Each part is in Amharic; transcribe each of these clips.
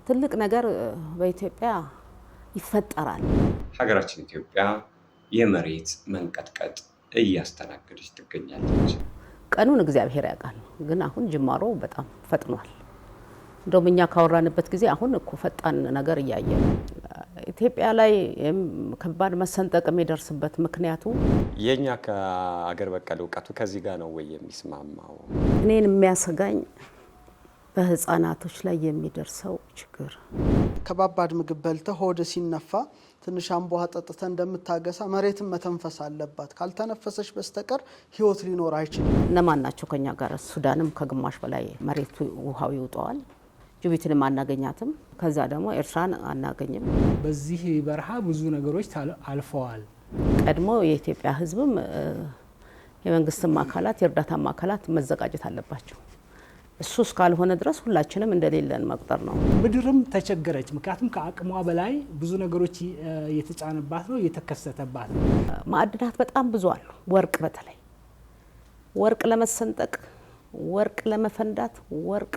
ትልቅ ነገር በኢትዮጵያ ይፈጠራል። ሀገራችን ኢትዮጵያ የመሬት መንቀጥቀጥ እያስተናገደች ትገኛለች። ቀኑን እግዚአብሔር ያውቃል፣ ግን አሁን ጅማሮ በጣም ፈጥኗል። እንደውም እኛ ካወራንበት ጊዜ አሁን እኮ ፈጣን ነገር እያየ ነው። ኢትዮጵያ ላይ ከባድ መሰንጠቅ የሚደርስበት ምክንያቱ የኛ ከአገር በቀል እውቀቱ ከዚህ ጋር ነው ወይ የሚስማማው? እኔን የሚያሰጋኝ በህፃናቶች ላይ የሚደርሰው ችግር። ከባባድ ምግብ በልተህ ሆድ ሲነፋ ትንሽ አምቦ ውሃ ጠጥተህ እንደምታገሳ መሬትን መተንፈስ አለባት። ካልተነፈሰች በስተቀር ህይወት ሊኖር አይችልም። እነማን ናቸው ከኛ ጋር? ሱዳንም ከግማሽ በላይ መሬቱ ውሃው ይውጠዋል። ጅቡቲንም አናገኛትም። ከዛ ደግሞ ኤርትራን አናገኝም። በዚህ በረሃ ብዙ ነገሮች አልፈዋል። ቀድሞ የኢትዮጵያ ህዝብም የመንግስትም አካላት የእርዳታም አካላት መዘጋጀት አለባቸው። እሱ እስካልሆነ ድረስ ሁላችንም እንደሌለን መቁጠር ነው። ምድርም ተቸገረች። ምክንያቱም ከአቅሟ በላይ ብዙ ነገሮች የተጫነባት ነው፣ የተከሰተባት ነው። ማዕድናት በጣም ብዙ አሉ። ወርቅ በተለይ ወርቅ ለመሰንጠቅ፣ ወርቅ ለመፈንዳት፣ ወርቅ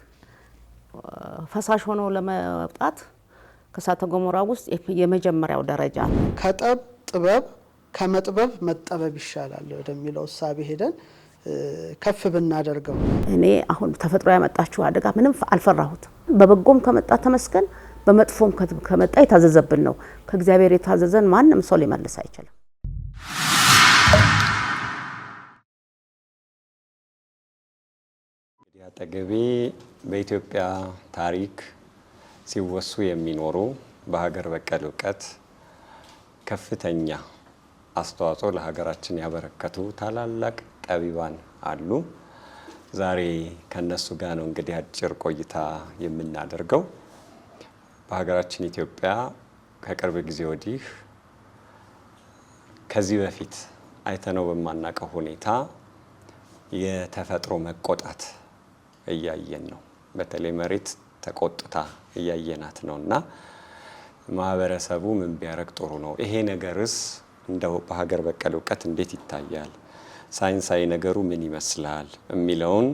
ፈሳሽ ሆኖ ለመውጣት ከእሳተ ገሞራ ውስጥ የመጀመሪያው ደረጃ ነው። ከጠብ ጥበብ ከመጥበብ መጠበብ ይሻላል ወደሚለው እሳቤ ሄደን ከፍ ብናደርገው። እኔ አሁን ተፈጥሮ ያመጣችው አደጋ ምንም አልፈራሁትም። በበጎም ከመጣ ተመስገን፣ በመጥፎም ከመጣ የታዘዘብን ነው። ከእግዚአብሔር የታዘዘን ማንም ሰው ሊመልስ አይችልም። አጠገቤ በኢትዮጵያ ታሪክ ሲወሱ የሚኖሩ በሀገር በቀል እውቀት ከፍተኛ አስተዋጽኦ ለሀገራችን ያበረከቱ ታላላቅ ጠቢባን አሉ። ዛሬ ከነሱ ጋር ነው እንግዲህ አጭር ቆይታ የምናደርገው። በሀገራችን ኢትዮጵያ ከቅርብ ጊዜ ወዲህ ከዚህ በፊት አይተነው በማናውቀው ሁኔታ የተፈጥሮ መቆጣት እያየን ነው። በተለይ መሬት ተቆጥታ እያየናት ነው እና ማህበረሰቡ ምን ቢያደርግ ጥሩ ነው? ይሄ ነገርስ እንደው በሀገር በቀል እውቀት እንዴት ይታያል? ሳይንሳዊ ነገሩ ምን ይመስላል? የሚለውን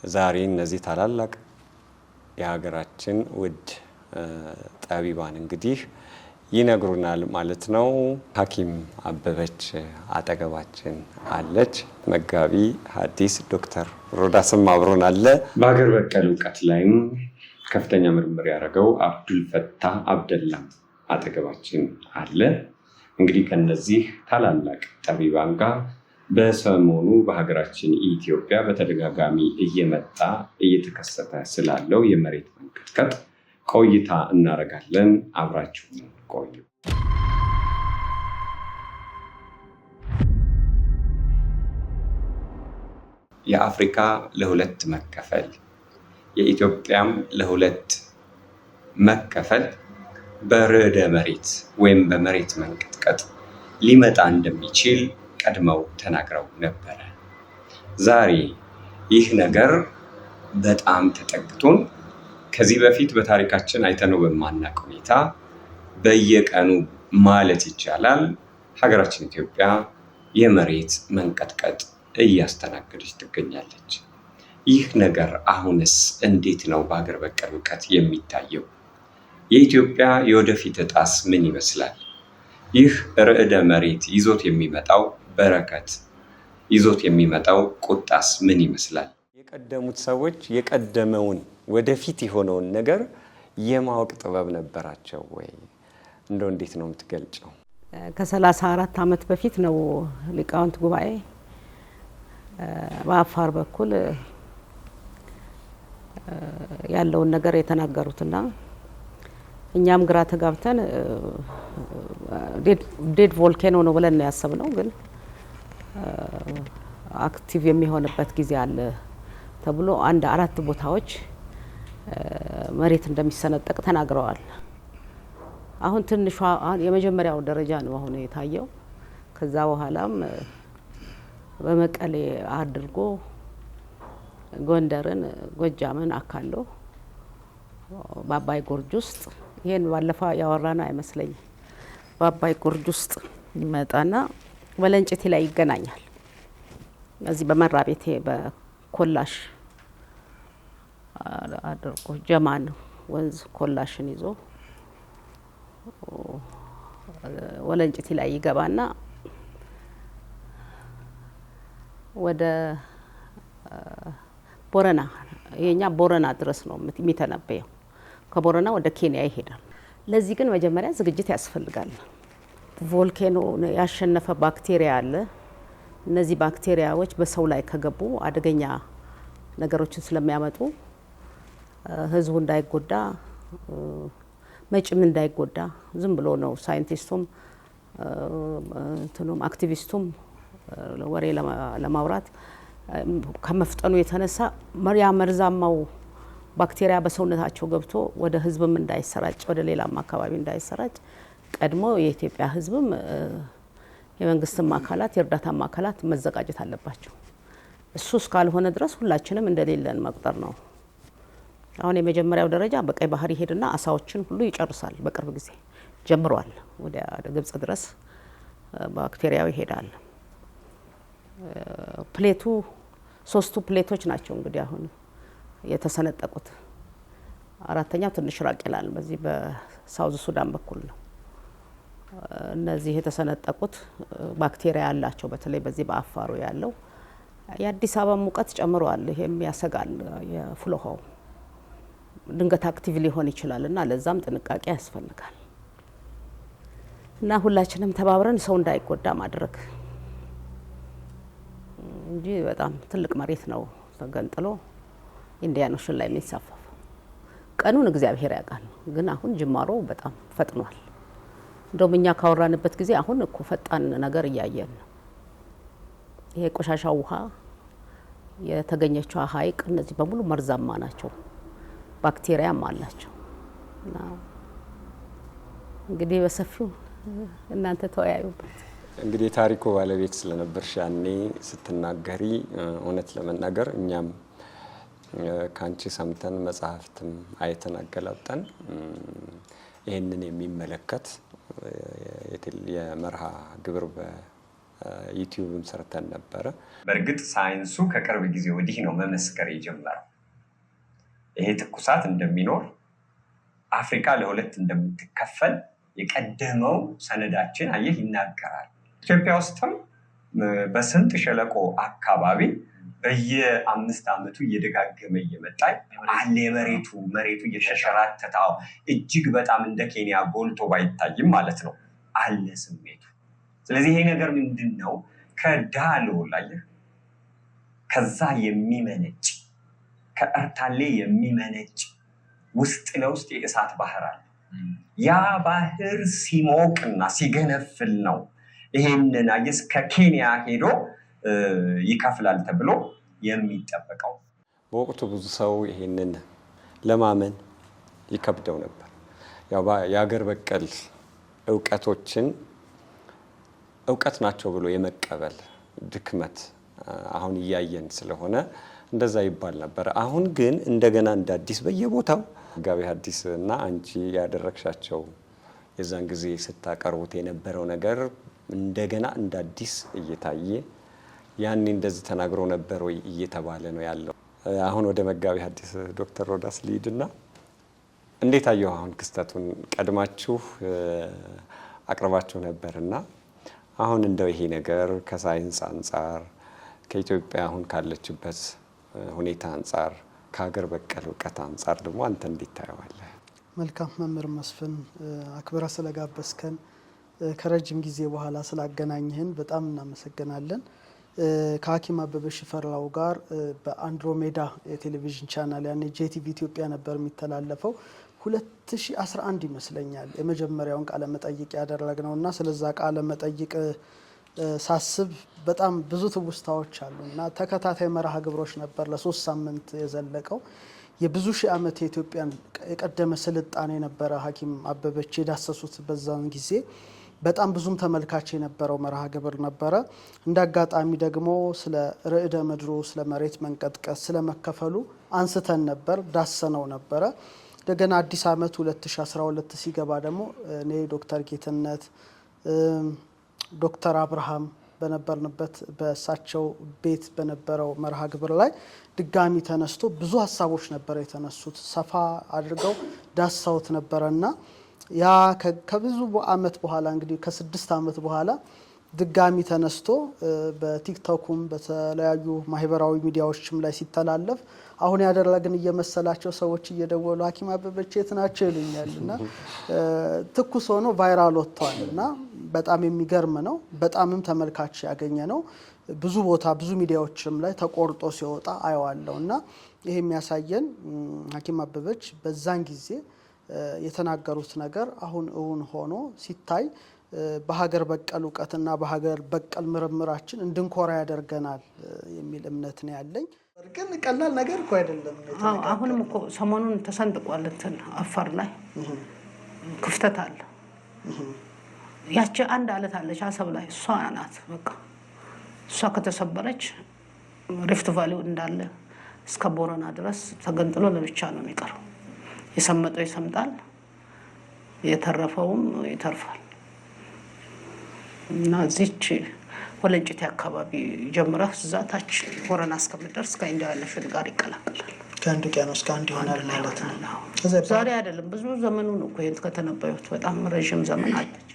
ዛሬ እነዚህ ታላላቅ የሀገራችን ውድ ጠቢባን እንግዲህ ይነግሩናል ማለት ነው። ሐኪም አበበች አጠገባችን አለች። መጋቢ ሐዲስ ዶክተር ሮዳስም አብሮን አለ። በሀገር በቀል እውቀት ላይም ከፍተኛ ምርምር ያደረገው አብዱል ፈታህ አብደላም አጠገባችን አለ። እንግዲህ ከነዚህ ታላላቅ ጠቢባን ጋር በሰሞኑ በሀገራችን ኢትዮጵያ በተደጋጋሚ እየመጣ እየተከሰተ ስላለው የመሬት መንቀጥቀጥ ቆይታ እናደርጋለን። አብራችሁን ቆዩ። የአፍሪካ ለሁለት መከፈል የኢትዮጵያም ለሁለት መከፈል በርዕደ መሬት ወይም በመሬት መንቀጥቀጥ ሊመጣ እንደሚችል ቀድመው ተናግረው ነበረ። ዛሬ ይህ ነገር በጣም ተጠግቶን ከዚህ በፊት በታሪካችን አይተነው በማናውቅ ሁኔታ በየቀኑ ማለት ይቻላል ሀገራችን ኢትዮጵያ የመሬት መንቀጥቀጥ እያስተናገደች ትገኛለች። ይህ ነገር አሁንስ እንዴት ነው በሀገር በቀል እውቀት የሚታየው? የኢትዮጵያ የወደፊት ዕጣስ ምን ይመስላል? ይህ ርዕደ መሬት ይዞት የሚመጣው በረከት ይዞት የሚመጣው ቁጣስ ምን ይመስላል? የቀደሙት ሰዎች የቀደመውን ወደፊት የሆነውን ነገር የማወቅ ጥበብ ነበራቸው ወይ? እንደው እንዴት ነው የምትገልጨው? ከ34 ዓመት በፊት ነው ሊቃውንት ጉባኤ በአፋር በኩል ያለውን ነገር የተናገሩትና እኛም ግራ ተጋብተን dead volcano ነው ብለን ነው ያሰብነው። ግን active የሚሆንበት ጊዜ አለ ተብሎ አንድ አራት ቦታዎች መሬት እንደሚሰነጠቅ ተናግረዋል። አሁን ትንሿ የመጀመሪያው ደረጃ ነው አሁን የታየው። ከዛ በኋላም በመቀሌ አድርጎ ጎንደርን፣ ጎጃምን አካሎ በአባይ gorge ውስጥ ይሄን ባለፈው ያወራነው አይመስለኝም። በአባይ gorge ውስጥ ይመጣና ወለንጭቲ ላይ ይገናኛል። እዚህ በመራቤቴ በኮላሽ አድርጎ ጀማን ወንዝ ኮላሽን ይዞ ወለንጭቲ ላይ ይገባና ወደ ቦረና፣ የኛ ቦረና ድረስ ነው የሚተነበየው። ከቦረና ወደ ኬንያ ይሄዳል። ለዚህ ግን መጀመሪያ ዝግጅት ያስፈልጋል። Volcano ያሸነፈ ባክቴሪያ አለ። እነዚህ ባክቴሪያዎች በሰው ላይ ከገቡ አደገኛ ነገሮችን ስለሚያመጡ ህዝቡ እንዳይጎዳ፣ መጭም እንዳይጎዳ ዝም ብሎ ነው ሳይንቲስቱም እንትኑም አክቲቪስቱም ወሬ ለማውራት ከመፍጠኑ የተነሳ ያ መርዛማው ባክቴሪያ በሰውነታቸው ገብቶ ወደ ህዝብም እንዳይሰራጭ፣ ወደ ሌላም አካባቢ እንዳይሰራጭ ቀድሞ የኢትዮጵያ ህዝብም የመንግስትም አካላት የእርዳታም አካላት መዘጋጀት አለባቸው። እሱ እስካልሆነ ድረስ ሁላችንም እንደሌለን መቁጠር ነው። አሁን የመጀመሪያው ደረጃ በቀይ ባህር ይሄድና አሳዎችን ሁሉ ይጨርሳል። በቅርብ ጊዜ ጀምሯል። ወደ ግብጽ ድረስ ባክቴሪያው ይሄዳል። Plate ኡ ሶስቱ plate ኦች ናቸው እንግዲህ አሁን የተሰነጠቁት። አራተኛው ትንሽ ራቅ ይላል። በዚህ በ South Sudan በኩል ነው። እነዚህ የተሰነጠቁት ባክቴሪያ ያላቸው በተለይ በዚህ በአፋሩ ያለው የአዲስ አበባ ሙቀት ጨምሯል። ይሄም ያሰጋል። የፍል ውሃው ድንገት active ሊሆን ይችላል እና ለዛም ጥንቃቄ ያስፈልጋል እና ሁላችንም ተባብረን ሰው እንዳይጎዳ ማድረግ እንጂ በጣም ትልቅ መሬት ነው ተገንጥሎ Indian Ocean ላይ የሚንሳፈፈው። ቀኑን እግዚአብሔር ያውቃል፣ ግን አሁን ጅማሮ በጣም ፈጥኗል። እንደውም እኛ ካወራንበት ጊዜ አሁን እኮ ፈጣን ነገር እያየን ነው። ይሄ ቆሻሻ ውሃ የተገኘችው ሀይቅ እነዚህ በሙሉ መርዛማ ናቸው፣ ባክቴሪያም አላቸው። እና እንግዲህ በሰፊው እናንተ ተወያዩበት። እንግዲህ የታሪኩ ባለቤት ስለነበርሽ ያኔ ስትናገሪ እውነት ለመናገር እኛም ካንቺ ሰምተን መጽሐፍትም አይተን አገላብጠን ይህንን የሚመለከት የመርሃ ግብር በዩቲዩብም ሰርተን ነበረ። በእርግጥ ሳይንሱ ከቅርብ ጊዜ ወዲህ ነው መመስከር የጀመረው። ይሄ ትኩሳት እንደሚኖር፣ አፍሪካ ለሁለት እንደምትከፈል የቀደመው ሰነዳችን አየህ ይናገራል። ኢትዮጵያ ውስጥም በስምጥ ሸለቆ አካባቢ በየ5 ዓመቱ እየደጋገመ እየመጣ አለ። መሬቱ እየተሸራተተ እጅግ በጣም እንደ ኬንያ ጎልቶ ባይታይም ማለት ነው አለ ስሜቱ። ስለዚህ ይሄ ነገር ምንድን ነው? ከዳሎል አየህ ከዛ የሚመነጭ፣ ከኤርታሌ የሚመነጭ ውስጥ ለውስጥ የእሳት ባህር አለ። ያ ባህር ሲሞቅና ሲገነፍል ነው ይሄንን አየህ እስከ ኬንያ ሄዶ ይከፍላል ተብሎ የሚጠበቀው። በወቅቱ ብዙ ሰው ይሄንን ለማመን ይከብደው ነበር። ያው የሀገር በቀል እውቀቶችን እውቀት ናቸው ብሎ የመቀበል ድክመት አሁን እያየን ስለሆነ እንደዛ ይባል ነበር። አሁን ግን እንደገና እንደ አዲስ በየቦታው መጋቤ ሐዲስ እና አንቺ ያደረግሻቸው የዛን ጊዜ ስታቀርቡት የነበረው ነገር እንደገና እንደ አዲስ እየታየ ያኔ እንደዚህ ተናግሮ ነበር ወይ እየተባለ ነው ያለው። አሁን ወደ መጋቤ ሐዲስ ዶክተር ሮዳስ ልሂድና እንዴት አየሁ አሁን ክስተቱን ቀድማችሁ አቅርባችሁ ነበርና አሁን እንደው ይሄ ነገር ከሳይንስ አንፃር፣ ከኢትዮጵያ አሁን ካለችበት ሁኔታ አንፃር፣ ከሀገር በቀል እውቀት አንፃር ደግሞ አንተ እንዴት ታየዋለህ? መልካም መምህር መስፍን፣ አክብረህ ስለጋበዝከን፣ ከረጅም ጊዜ በኋላ ስላገናኘህን በጣም እናመሰግናለን። ከሐኪም አበበ ሽፈራው ጋር በአንድሮሜዳ የቴሌቪዥን ቻናል፣ ያኔ ጄቲቪ ኢትዮጵያ ነበር የሚተላለፈው፣ 2011 ይመስለኛል የመጀመሪያውን ቃለ መጠይቅ ያደረግነውና ስለዛ ቃለ መጠይቅ ሳስብ በጣም ብዙ ትውስታዎች አሉ እና ተከታታይ መርሃ ግብሮች ነበር ለ3 ሳምንት የዘለቀው። የብዙ ሺህ ዓመት የኢትዮጵያን የቀደመ ስልጣኔ የነበረ ሐኪም አበበች የዳሰሱት በዛን ጊዜ በጣም ብዙም ተመልካች የነበረው መርሃ ግብር ነበረ። እንደ አጋጣሚ ደግሞ ስለ ርዕደ ምድሩ፣ ስለ መሬት መንቀጥቀጥ፣ ስለ መከፈሉ አንስተን ነበር፣ ዳሰነው ነበረ። እንደገና አዲስ ዓመት 2012 ሲገባ ደግሞ እኔ፣ ዶክተር ጌትነት፣ ዶክተር አብርሃም በነበርንበት በእሳቸው ቤት በነበረው መርሃ ግብር ላይ ድጋሚ ተነስቶ ብዙ ሀሳቦች ነበር የተነሱት። ሰፋ አድርገው ዳስሰውት ነበረና ያ ከብዙ አመት በኋላ እንግዲህ ከ6 አመት በኋላ ድጋሚ ተነስቶ በቲክቶኩም በተለያዩ ማህበራዊ ሚዲያዎችም ላይ ሲተላለፍ አሁን ያደረግን እየመሰላቸው ሰዎች እየደወሉ ሐኪም አበበች የት ናቸው ይሉኛልና ትኩስ ሆኖ viral ወጥቷልና በጣም የሚገርም ነው። በጣምም ተመልካች ያገኘ ነው። ብዙ ቦታ ብዙ ሚዲያዎችም ላይ ተቆርጦ ሲወጣ አየዋለሁና ይሄ የሚያሳየን ሐኪም አበበች በዛን ጊዜ የተናገሩት ነገር አሁን እውን ሆኖ ሲታይ በሀገር በቀል እውቀትና በሀገር በቀል ምርምራችን እንድንኮራ ያደርገናል የሚል እምነት ነው ያለኝ። ግን ቀላል ነገር እኮ አይደለም። አሁንም እኮ ሰሞኑን ተሰንጥቋል። እንትን አፋር ላይ ክፍተት አለ። ያቺ አንድ አለት አለች አሰብ ላይ፣ እሷ ናት በቃ። እሷ ከተሰበረች Rift Valley ው እንዳለ እስከ ቦረና ድረስ ተገንጥሎ ለብቻ ነው የሚቀረው። የሰመጠው ይሰምጣል፣ የተረፈውም ይተርፋል። እና እዚች ወለንጭቴ አካባቢ ጀምረህ እዛ ታች ቦረና እስከምደርስ ከ Indian Ocean ጋር ይቀላቀላል። ከአንድ ውቅያኖስ ጋር አንድ ይሆናል ማለት ነው። ዛሬ አይደለም ብዙ ዘመኑ ነው እኮ ይሄን ከተነበዩት በጣም ረዥም ዘመን አለች።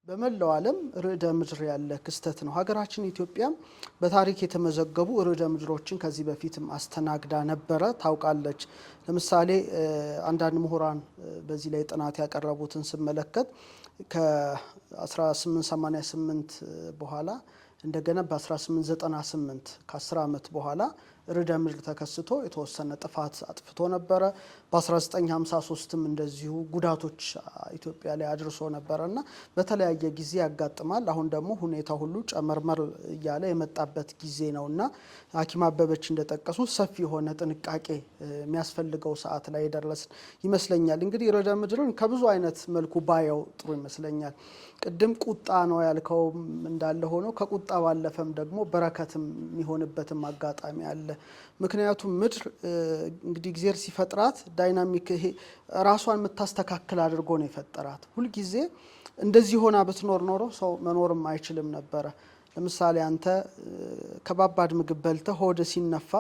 በመላው ዓለም ርዕደ ምድር ያለ ክስተት ነው። ሀገራችን ኢትዮጵያ በታሪክ የተመዘገቡ ርዕደ ምድሮችን ከዚህ በፊትም አስተናግዳ ነበረ ታውቃለች። ለምሳሌ አንዳንድ ምሁራን በዚህ ላይ ጥናት ያቀረቡትን ስመለከት ከ1888 በኋላ እንደገና በ1898 ከ10 ዓመት በኋላ ርዕደ ምድር ተከስቶ የተወሰነ ጥፋት አጥፍቶ ነበረ። በ1953ም እንደዚሁ ጉዳቶች ኢትዮጵያ ላይ አድርሶ ነበረና በተለያየ ጊዜ ያጋጥማል። አሁን ደግሞ ሁኔታ ሁሉ ጨመርመር እያለ የመጣበት ጊዜ ነውና ሐኪም አበበች እንደጠቀሱ ሰፊ የሆነ ጥንቃቄ የሚያስፈልገው ሰዓት ላይ የደረስን ይመስለኛል። እንግዲህ ርዕደ ምድርን ከብዙ አይነት መልኩ ባየው ጥሩ ይመስለኛል። ቅድም ቁጣ ነው ያልከው እንዳለ ሆኖ ከቁጣ ባለፈም ደግሞ በረከትም የሚሆንበትም አጋጣሚ አለ። ምክንያቱም ምድር እንግዲህ እግዚአብሔር ሲፈጥራት dynamic ይሄ ራሷን የምታስተካክል አድርጎ ነው የፈጠራት። ሁልጊዜ እንደዚህ ሆና ብትኖር ኖሮ ሰው መኖርም አይችልም ነበረ። ለምሳሌ አንተ ከባባድ ምግብ በልተህ ሆድ ሲነፋ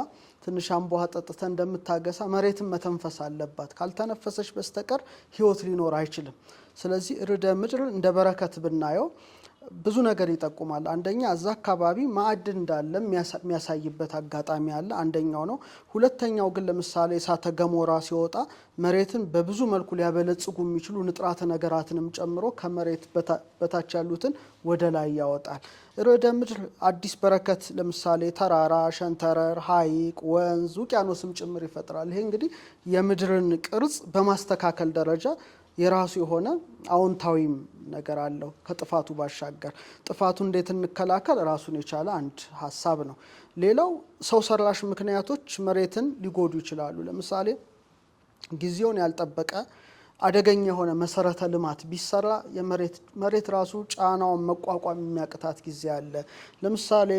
ትንሽ አምቦ ውሃ ጠጥተህ እንደምታገሳ መሬትም መተንፈስ አለባት። ካልተነፈሰች በስተቀር ሕይወት ሊኖር አይችልም። ስለዚህ ርዕደ ምድር እንደ በረከት ብናየው ብዙ ነገር ይጠቁማል። አንደኛ እዛ አካባቢ ማዕድን እንዳለ የሚያሳይበት አጋጣሚ አለ፣ አንደኛው ነው። ሁለተኛው ግን ለምሳሌ እሳተ ገሞራ ሲወጣ መሬትን በብዙ መልኩ ሊያበለጽጉ የሚችሉ ንጥራተ ነገራትንም ጨምሮ ከመሬት በታች ያሉትን ወደ ላይ ያወጣል። ርዕደ ምድር አዲስ በረከት ለምሳሌ ተራራ፣ ሸንተረር፣ ሐይቅ፣ ወንዝ፣ ውቅያኖስም ጭምር ይፈጥራል። ይሄ እንግዲህ የምድርን ቅርጽ በማስተካከል ደረጃ የራሱ የሆነ አዎንታዊም ነገር አለው። ከጥፋቱ ባሻገር ጥፋቱ እንዴት እንከላከል ራሱን የቻለ አንድ ሀሳብ ነው። ሌላው ሰው ሰራሽ ምክንያቶች መሬትን ሊጎዱ ይችላሉ። ለምሳሌ ጊዜውን ያልጠበቀ አደገኛ የሆነ መሰረተ ልማት ቢሰራ መሬት ራሱ ጫናውን መቋቋም የሚያቅታት ጊዜ አለ። ለምሳሌ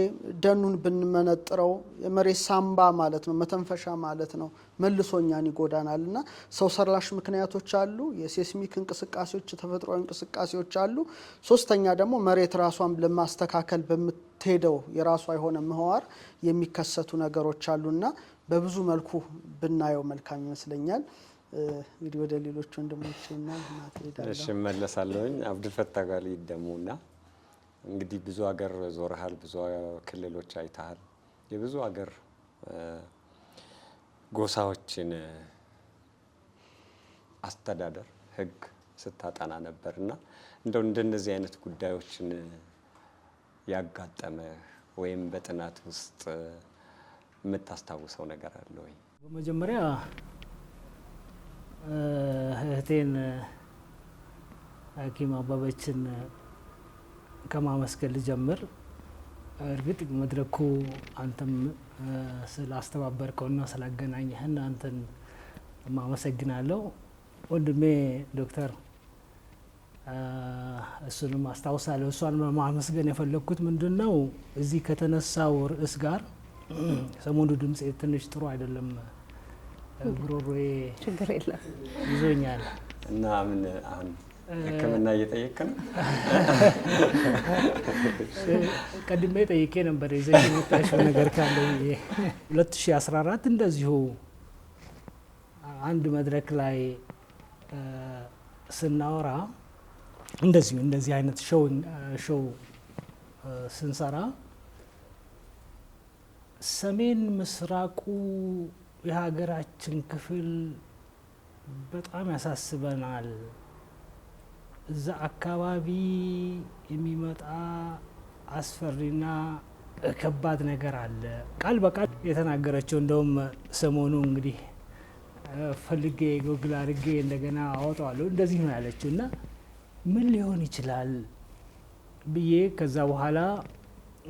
ደኑን ብንመነጥረው የመሬት ሳምባ ማለት ነው፣ መተንፈሻ ማለት ነው፣ መልሶ እኛን ይጎዳናል። እና ሰው ሰራሽ ምክንያቶች አሉ፣ የሴስሚክ እንቅስቃሴዎች፣ የተፈጥሯዊ እንቅስቃሴዎች አሉ። ሶስተኛ ደግሞ መሬት ራሷን ለማስተካከል በምትሄደው የራሷ የሆነ ምህዋር የሚከሰቱ ነገሮች አሉና በብዙ መልኩ ብናየው መልካም ይመስለኛል። እንግዲህ ወደ ሌሎች ወንድሞቼና እናቴ ሄዳለሁ። እሺ እመለሳለሁኝ። አብዱልፈታህ ጋር ልሂድ ደግሞ እና እንግዲህ ብዙ ሀገር ዞረሃል፣ ብዙ ክልሎች አይተሃል። የብዙ ሀገር ጎሳዎችን አስተዳደር ሕግ ስታጠና ነበርና እንደው እንደነዚህ አይነት ጉዳዮችን ያጋጠመ ወይም በጥናት ውስጥ የምታስታውሰው ነገር አለ ወይ? በመጀመሪያ እህቴን ሐኪም አበበችን ከማመስገን ልጀምር። እርግጥ መድረኩ አንተም ስላስተባበርከውና ስላገናኘህን አንተን ማመሰግናለሁ። ወንድሜ ዶክተር እሱንም አስታውሳለሁ። እሷን ማመስገን የፈለግኩት ምንድነው እዚህ ከተነሳው ርዕስ ጋር ሰሞኑ ድምጼ ትንሽ ጥሩ አይደለም፣ ጉሮሮዬ ችግር የለም ይዞኛል። እና ምን አሁን ሕክምና እየጠየቅክ ነው? ቀድሜ ጠይቄ ነበር ይዘሽ የመጣሽው ነገር ካለ ብዬ። 2014 እንደዚሁ አንድ መድረክ ላይ ስናወራ እንደዚሁ እንደዚህ አይነት show ስንሰራ ሰሜን ምስራቁ የሀገራችን ክፍል በጣም ያሳስበናል። እዛ አካባቢ የሚመጣ አስፈሪና ከባድ ነገር አለ። ቃል በቃል የተናገረችው እንደውም ሰሞኑ እንግዲህ ፈልጌ ጎግል አድርጌ እንደገና አወጣዋለሁ። እንደዚህ ነው ያለችው እና ምን ሊሆን ይችላል ብዬ ከዛ በኋላ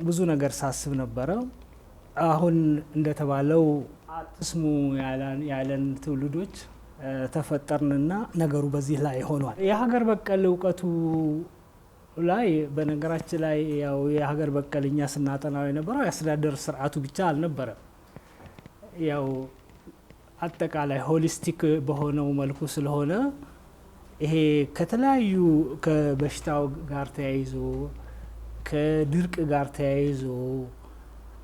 ብዙ ነገር ሳስብ ነበረ። አሁን እንደተባለው አትስሙ ያለን ትውልዶች ተፈጠርንና ነገሩ በዚህ ላይ ሆኗል። የሀገር በቀል እውቀቱ ላይ በነገራችን ላይ ያው የሀገር በቀል እኛ ስናጠናው የነበረው የአስተዳደር ስርዓቱ ብቻ አልነበረም። ያው አጠቃላይ holistic በሆነው መልኩ ስለሆነ ይሄ ከተለያዩ ከበሽታው ጋር ተያይዞ፣ ከድርቅ ጋር ተያይዞ፣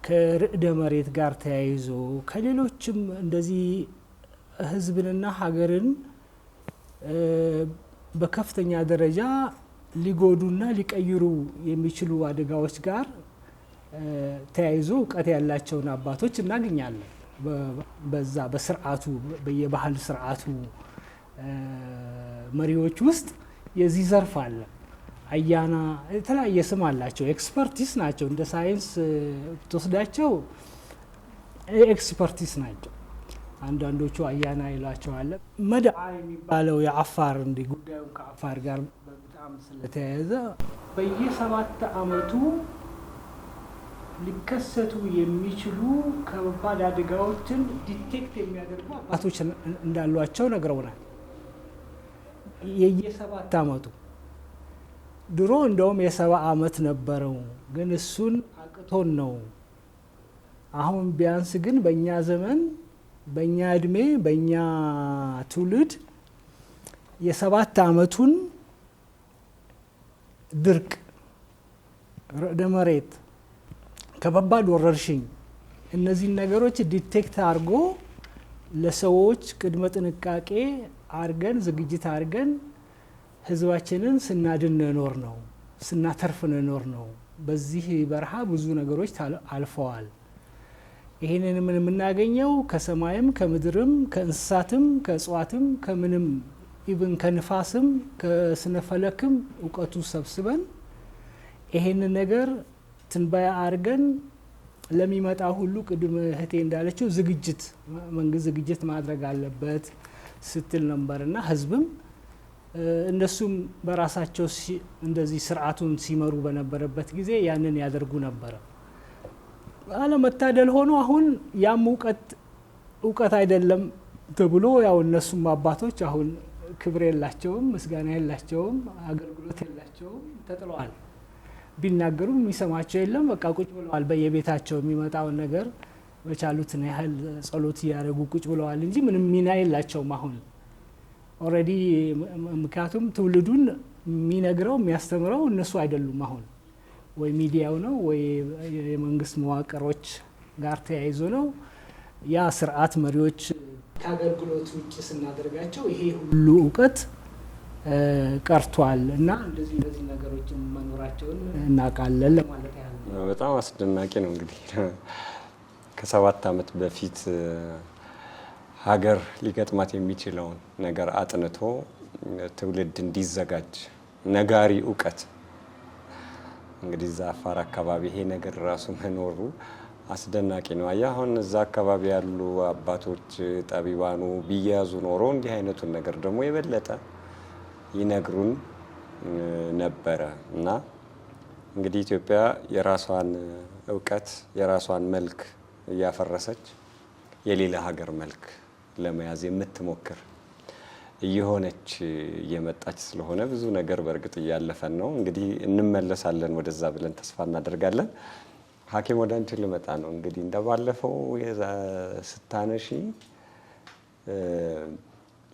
ከርዕደ መሬት ጋር ተያይዞ፣ ከሌሎችም እንደዚህ ህዝብንና ሀገርን በከፍተኛ ደረጃ ሊጎዱና ሊቀይሩ የሚችሉ አደጋዎች ጋር ተያይዞ እውቀት ያላቸውን አባቶች እናገኛለን። በዛ በስርዓቱ በየባህል ስርዓቱ መሪዎች ውስጥ የዚህ ዘርፍ አለ። አያና የተለያየ ስም አላቸው። Expertise ናቸው። እንደ ሳይንስ ብትወስዳቸው expertise ናቸው። አንዳንዶቹ አያና ይሏቸዋል። መድዓ የሚባለው የአፋር እንዲህ ጉዳዩን ከአፋር ጋር በጣም ስለተያያዘ በየ7 ዓመቱ ሊከሰቱ የሚችሉ ከባድ አደጋዎችን detect የሚያደርጉ አባቶች እንዳሏቸው ነግረውናል። የየ7 ዓመቱ ድሮ እንደውም የ70 ዓመት ነበረው፣ ግን እሱን አቅቶን ነው። አሁን ቢያንስ ግን በእኛ ዘመን፣ በእኛ እድሜ፣ በእኛ ትውልድ የ7 ዓመቱን ድርቅ፣ ርዕደ መሬት፣ ከባባድ ወረርሽኝ እነዚህን ነገሮች detect አድርጎ ለሰዎች ቅድመ ጥንቃቄ አድርገን ዝግጅት አድርገን ህዝባችንን ስናድን ኖር ነው፣ ስናተርፍ ኖር ነው። በዚህ በረሃ ብዙ ነገሮች አልፈዋል። ይሄንን ምን የምናገኘው ከሰማይም ከምድርም ከእንስሳትም ከእጽዋትም ከምንም even ከንፋስም ከስነፈለክም እውቀቱ ሰብስበን ይሄንን ነገር ትንበያ አድርገን ለሚመጣ ሁሉ ቅድም እህቴ እንዳለችው ዝግጅት መንግስት ዝግጅት ማድረግ አለበት ስትል ነበርና ህዝብም እነሱም በራሳቸው እንደዚህ ስርዓቱን ሲመሩ በነበረበት ጊዜ ያንን ያደርጉ ነበር። አለመታደል ሆኖ አሁን ያም እውቀት አይደለም ተብሎ ያው እነሱም አባቶች አሁን ክብር የላቸውም፣ ምስጋና የላቸውም፣ አገልግሎት የላቸውም፣ ተጥለዋል። ቢናገሩም የሚሰማቸው የለም። በቃ ቁጭ ብለዋል። በየቤታቸው የሚመጣውን ነገር በቻሉት ያህል ጸሎት እያደረጉ ቁጭ ብለዋል እንጂ ምንም ሚና የላቸውም አሁን already። ምክንያቱም ትውልዱን የሚነግረው የሚያስተምረው እነሱ አይደሉም። አሁን ወይ ሚዲያው ነው ወይ የመንግስት መዋቅሮች ጋር ተያይዞ ነው። ያ ስርዓት መሪዎች ከአገልግሎት ውጭ ስናደርጋቸው ይሄ ሁሉ እውቀት ቀርቷል እና እንደዚህ እንደዚህ ነገሮችን መኖራቸውን እናውቃለን ለማለት ያህል ነው። በጣም አስደናቂ ነው። እንግዲህ ከ7 ዓመት በፊት ሀገር ሊገጥማት የሚችለውን ነገር አጥንቶ ትውልድ እንዲዘጋጅ ነጋሪ እውቀት እንግዲህ እዛ አፋር አካባቢ ይሄ ነገር ራሱ መኖሩ አስደናቂ ነው። አየህ አሁን እዛ አካባቢ ያሉ አባቶች ጠቢባኑ ቢያዙ ኖሮ እንዲህ አይነቱን ነገር ደግሞ የበለጠ ይነግሩን ነበረ። እና እንግዲህ ኢትዮጵያ የራሷን እውቀት የራሷን መልክ እያፈረሰች የሌላ ሀገር መልክ ለመያዝ የምትሞክር እየሆነች እየመጣች ስለሆነ ብዙ ነገር በእርግጥ እያለፈን ነው። እንግዲህ እንመለሳለን ወደዛ ብለን ተስፋ እናደርጋለን። ሐኪም ወደ አንቺ ልመጣ ነው። እንግዲህ እንደባለፈው ስታነሺ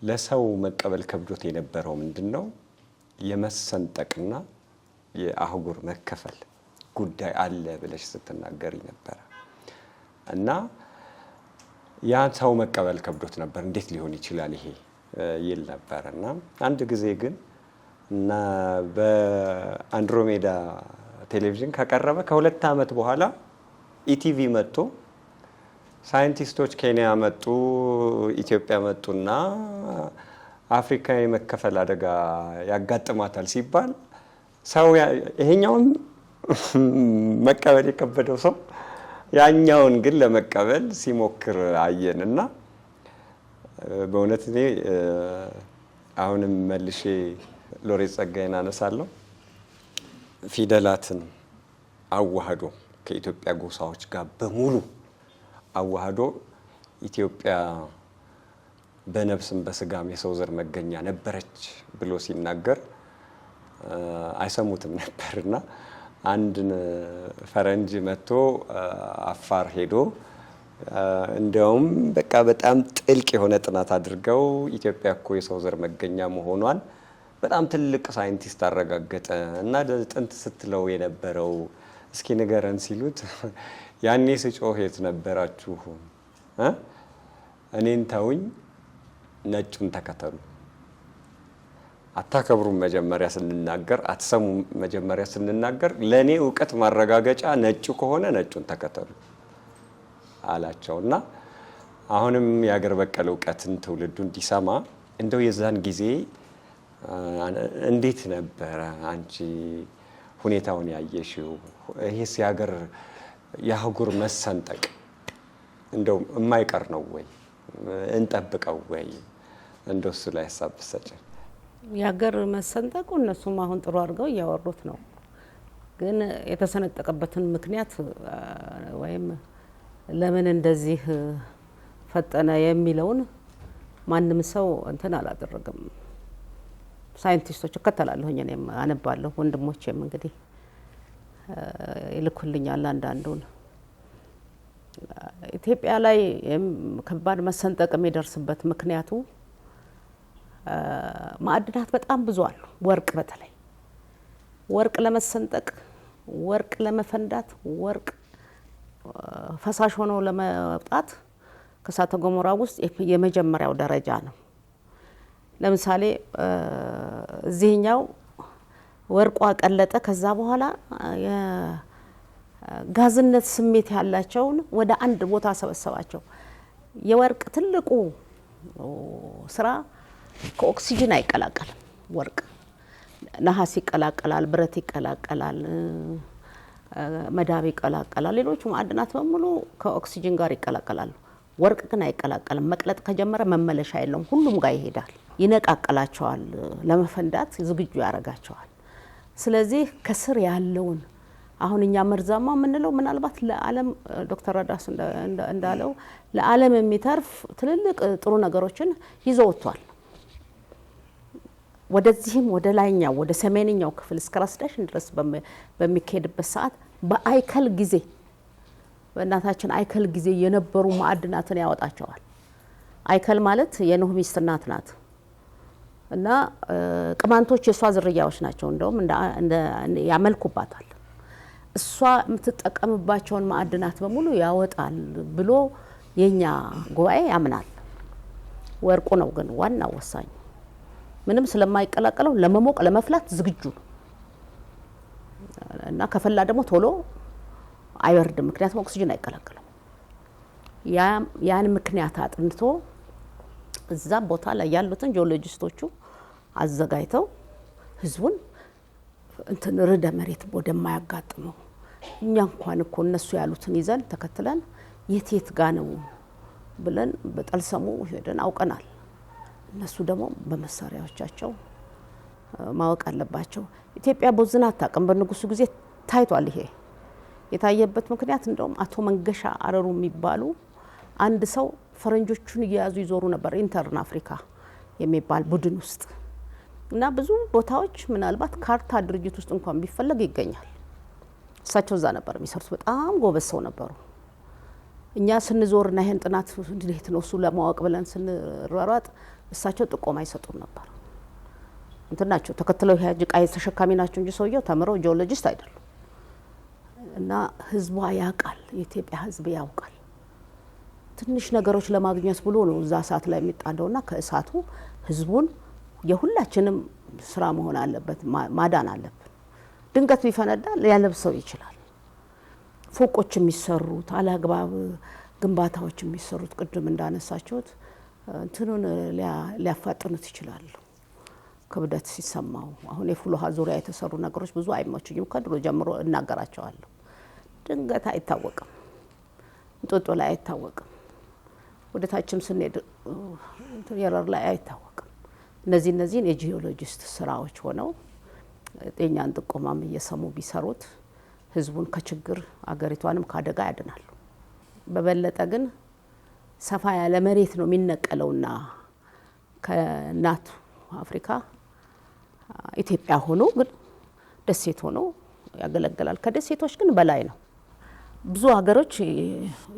ለሰው መቀበል ከብዶት የነበረው ምንድነው? የመሰንጠቅና የአህጉር መከፈል ጉዳይ አለ ብለሽ ስትናገሪ ነበር። እና ያ ሰው መቀበል ከብዶት ነበር። እንዴት ሊሆን ይችላል ይሄ ይል ነበር። እና አንድ ጊዜ ግን እና በአንድሮሜዳ ቴሌቪዥን ከቀረበ ከ2 ዓመት በኋላ ኢቲቪ መጥቶ ሳይንቲስቶች ኬንያ መጡ፣ ኢትዮጵያ መጡና አፍሪካ የመከፈል አደጋ ያጋጥማታል ሲባል ሰው ይሄኛውን መቀበል የከበደው ሰው ያኛውን ግን ለመቀበል ሲሞክር አየን። እና በእውነት እኔ አሁንም መልሼ ሎሬት ጸጋዬን አነሳለሁ። ፊደላትን አዋህዶ ከኢትዮጵያ ጎሳዎች ጋር በሙሉ አዋህዶ ኢትዮጵያ በነፍስም በስጋም የሰው ዘር መገኛ ነበረች ብሎ ሲናገር አይሰሙትም ነበርና አንድ ፈረንጅ መጥቶ አፋር ሄዶ እንደውም በቃ በጣም ጥልቅ የሆነ ጥናት አድርገው ኢትዮጵያ እኮ የሰው ዘር መገኛ መሆኗን በጣም ትልቅ ሳይንቲስት አረጋገጠ እና ጥንት ስትለው የነበረው እስኪ ንገረን ሲሉት ያኔ ስጮህ የት ነበራችሁ? እኔን ተውኝ፣ ነጩን ተከተሉ። አታከብሩም መጀመሪያ ስንናገር፣ አትሰሙም መጀመሪያ ስንናገር፣ ለእኔ እውቀት ማረጋገጫ ነጩ ከሆነ ነጩን ተከተሉ አላቸውና አሁንም የሀገር በቀል እውቀትን ትውልዱ እንዲሰማ እንደው የዛን ጊዜ እንዴት ነበረ አንቺ ሁኔታውን ያየሽው? ይሄስ የሀገር የአህጉር መሰንጠቅ እንደው የማይቀር ነው ወይ? እንጠብቀው ወይ? እንደው እሱ ላይ ሀሳብ ብትሰጪን። የሀገር መሰንጠቁ እነሱም አሁን ጥሩ አድርገው እያወሩት ነው። ግን የተሰነጠቀበትን ምክንያት ወይም ለምን እንደዚህ ፈጠነ የሚለውን ማንም ሰው እንትን አላደረገም። ሳይንቲስቶች እከተላለሁኝ፣ እኔም አነባለሁ። ወንድሞቼም እንግዲህ ይልኩልኛል አንዳንዱን። ኢትዮጵያ ላይ ከባድ መሰንጠቅ የሚደርስበት ምክንያቱ ማዕድናት በጣም ብዙ አሉ። ወርቅ በተለይ ወርቅ ለመሰንጠቅ፣ ወርቅ ለመፈንዳት፣ ወርቅ ፈሳሽ ሆኖ ለመውጣት ከእሳተ ገሞራ ውስጥ የመጀመሪያው ደረጃ ነው። ለምሳሌ እዚህኛው ወርቋ ቀለጠ። ከዛ በኋላ የጋዝነት ስሜት ያላቸውን ወደ አንድ ቦታ ሰበሰባቸው። የወርቅ ትልቁ ስራ ከኦክሲጅን አይቀላቀልም። ወርቅ ነሐስ ይቀላቀላል፣ ብረት ይቀላቀላል፣ መዳብ ይቀላቀላል። ሌሎቹ ማዕድናት በሙሉ ከኦክሲጅን ጋር ይቀላቀላሉ። ወርቅ ግን አይቀላቀልም። መቅለጥ ከጀመረ መመለሻ የለውም። ሁሉም ጋር ይሄዳል፣ ይነቃቀላቸዋል፣ ለመፈንዳት ዝግጁ ያደርጋቸዋል። ስለዚህ ከስር ያለውን አሁን እኛ መርዛማ የምንለው ምናልባት ለዓለም ዶክተር ረዳስ እንዳለው ለዓለም የሚተርፍ ትልልቅ ጥሩ ነገሮችን ይዞ ወጥቷል። ወደዚህም ወደ ላይኛው ወደ ሰሜንኛው ክፍል እስከ ራስ ዳሽን ድረስ በሚካሄድበት ሰዓት በአይከል ጊዜ በእናታችን አይከል ጊዜ የነበሩ ማዕድናትን ያወጣቸዋል። አይከል ማለት የኖህ ሚስት እናት ናት እና ቅማንቶች የእሷ ዝርያዎች ናቸው። እንደውም ያመልኩባታል። እሷ የምትጠቀምባቸውን ማዕድናት በሙሉ ያወጣል ብሎ የኛ ጉባኤ ያምናል። ወርቁ ነው ግን ዋናው ወሳኙ። ምንም ስለማይቀላቀለው ለመሞቅ ለመፍላት ዝግጁ ነው እና ከፈላ ደግሞ ቶሎ አይበርድም፣ ምክንያቱም ኦክሲጅን አይቀላቀለው። ያን ምክንያት አጥንቶ እዛ ቦታ ላይ ያሉትን ጂኦሎጂስቶቹ አዘጋጅተው ህዝቡን እንትን ርዕደ መሬት ወደማያጋጥመው እኛ እንኳን እኮ እነሱ ያሉትን ይዘን ተከትለን የት የት ጋ ነው ብለን በጠልሰሙ ሄደን አውቀናል። እነሱ ደግሞ በመሳሪያዎቻቸው ማወቅ አለባቸው። ኢትዮጵያ ቦዝና አታውቅም። በንጉሱ ጊዜ ታይቷል። ይሄ የታየበት ምክንያት እንደውም አቶ መንገሻ አረሩ የሚባሉ አንድ ሰው ፈረንጆቹን እየያዙ ይዞሩ ነበር ኢንተርን አፍሪካ የሚባል ቡድን ውስጥ እና ብዙ ቦታዎች ምናልባት ካርታ ድርጅት ውስጥ እንኳን ቢፈለግ ይገኛል። እሳቸው እዛ ነበር የሚሰሩት። በጣም ጎበዝ ሰው ነበሩ። እኛ ስንዞርና ይሄን ጥናት እንዴት ነው እሱ ለማወቅ ብለን ስንሯሯጥ እሳቸው ጥቆማ አይሰጡም ነበር። እንትን ናቸው ተከትለው ዕቃ ተሸካሚ ናቸው እንጂ ሰውየው ተምረው ጂኦሎጂስት አይደሉም። እና ህዝቧ ያውቃል፣ የኢትዮጵያ ህዝብ ያውቃል። ትንሽ ነገሮች ለማግኘት ብሎ ነው እዛ እሳት ላይ የሚጣደውና ከእሳቱ ህዝቡን የሁላችንም ስራ መሆን አለበት፣ ማዳን አለብን። ድንገት ቢፈነዳ ሊያለብሰው ይችላል። ፎቆች የሚሰሩት፣ አላግባብ ግንባታዎች የሚሰሩት፣ ቅድም እንዳነሳችሁት እንትኑን ሊያፋጥኑት ይችላሉ። ክብደት ሲሰማው አሁን የፍል ውሃ ዙሪያ የተሰሩ ነገሮች ብዙ አይመቹኝም። ከድሮ ጀምሮ እናገራቸዋለሁ። ድንገት አይታወቅም፣ እንጦጦ ላይ አይታወቅም፣ ወደ ታችም ስንሄድ የረር ላይ አይታወቅም። እነዚህን የ geologist ስራዎች ሆነው የእኛን ጥቆማም እየሰሙ ቢሰሩት ህዝቡን ከችግር፣ አገሪቷንም ከአደጋ ያድናሉ። በበለጠ ግን ሰፋ ያለ መሬት ነው የሚነቀለውና ከእናቱ አፍሪካ ኢትዮጵያ ሆኖ ግን ደሴት ሆኖ ያገለግላል። ከደሴቶች ግን በላይ ነው። ብዙ ሀገሮች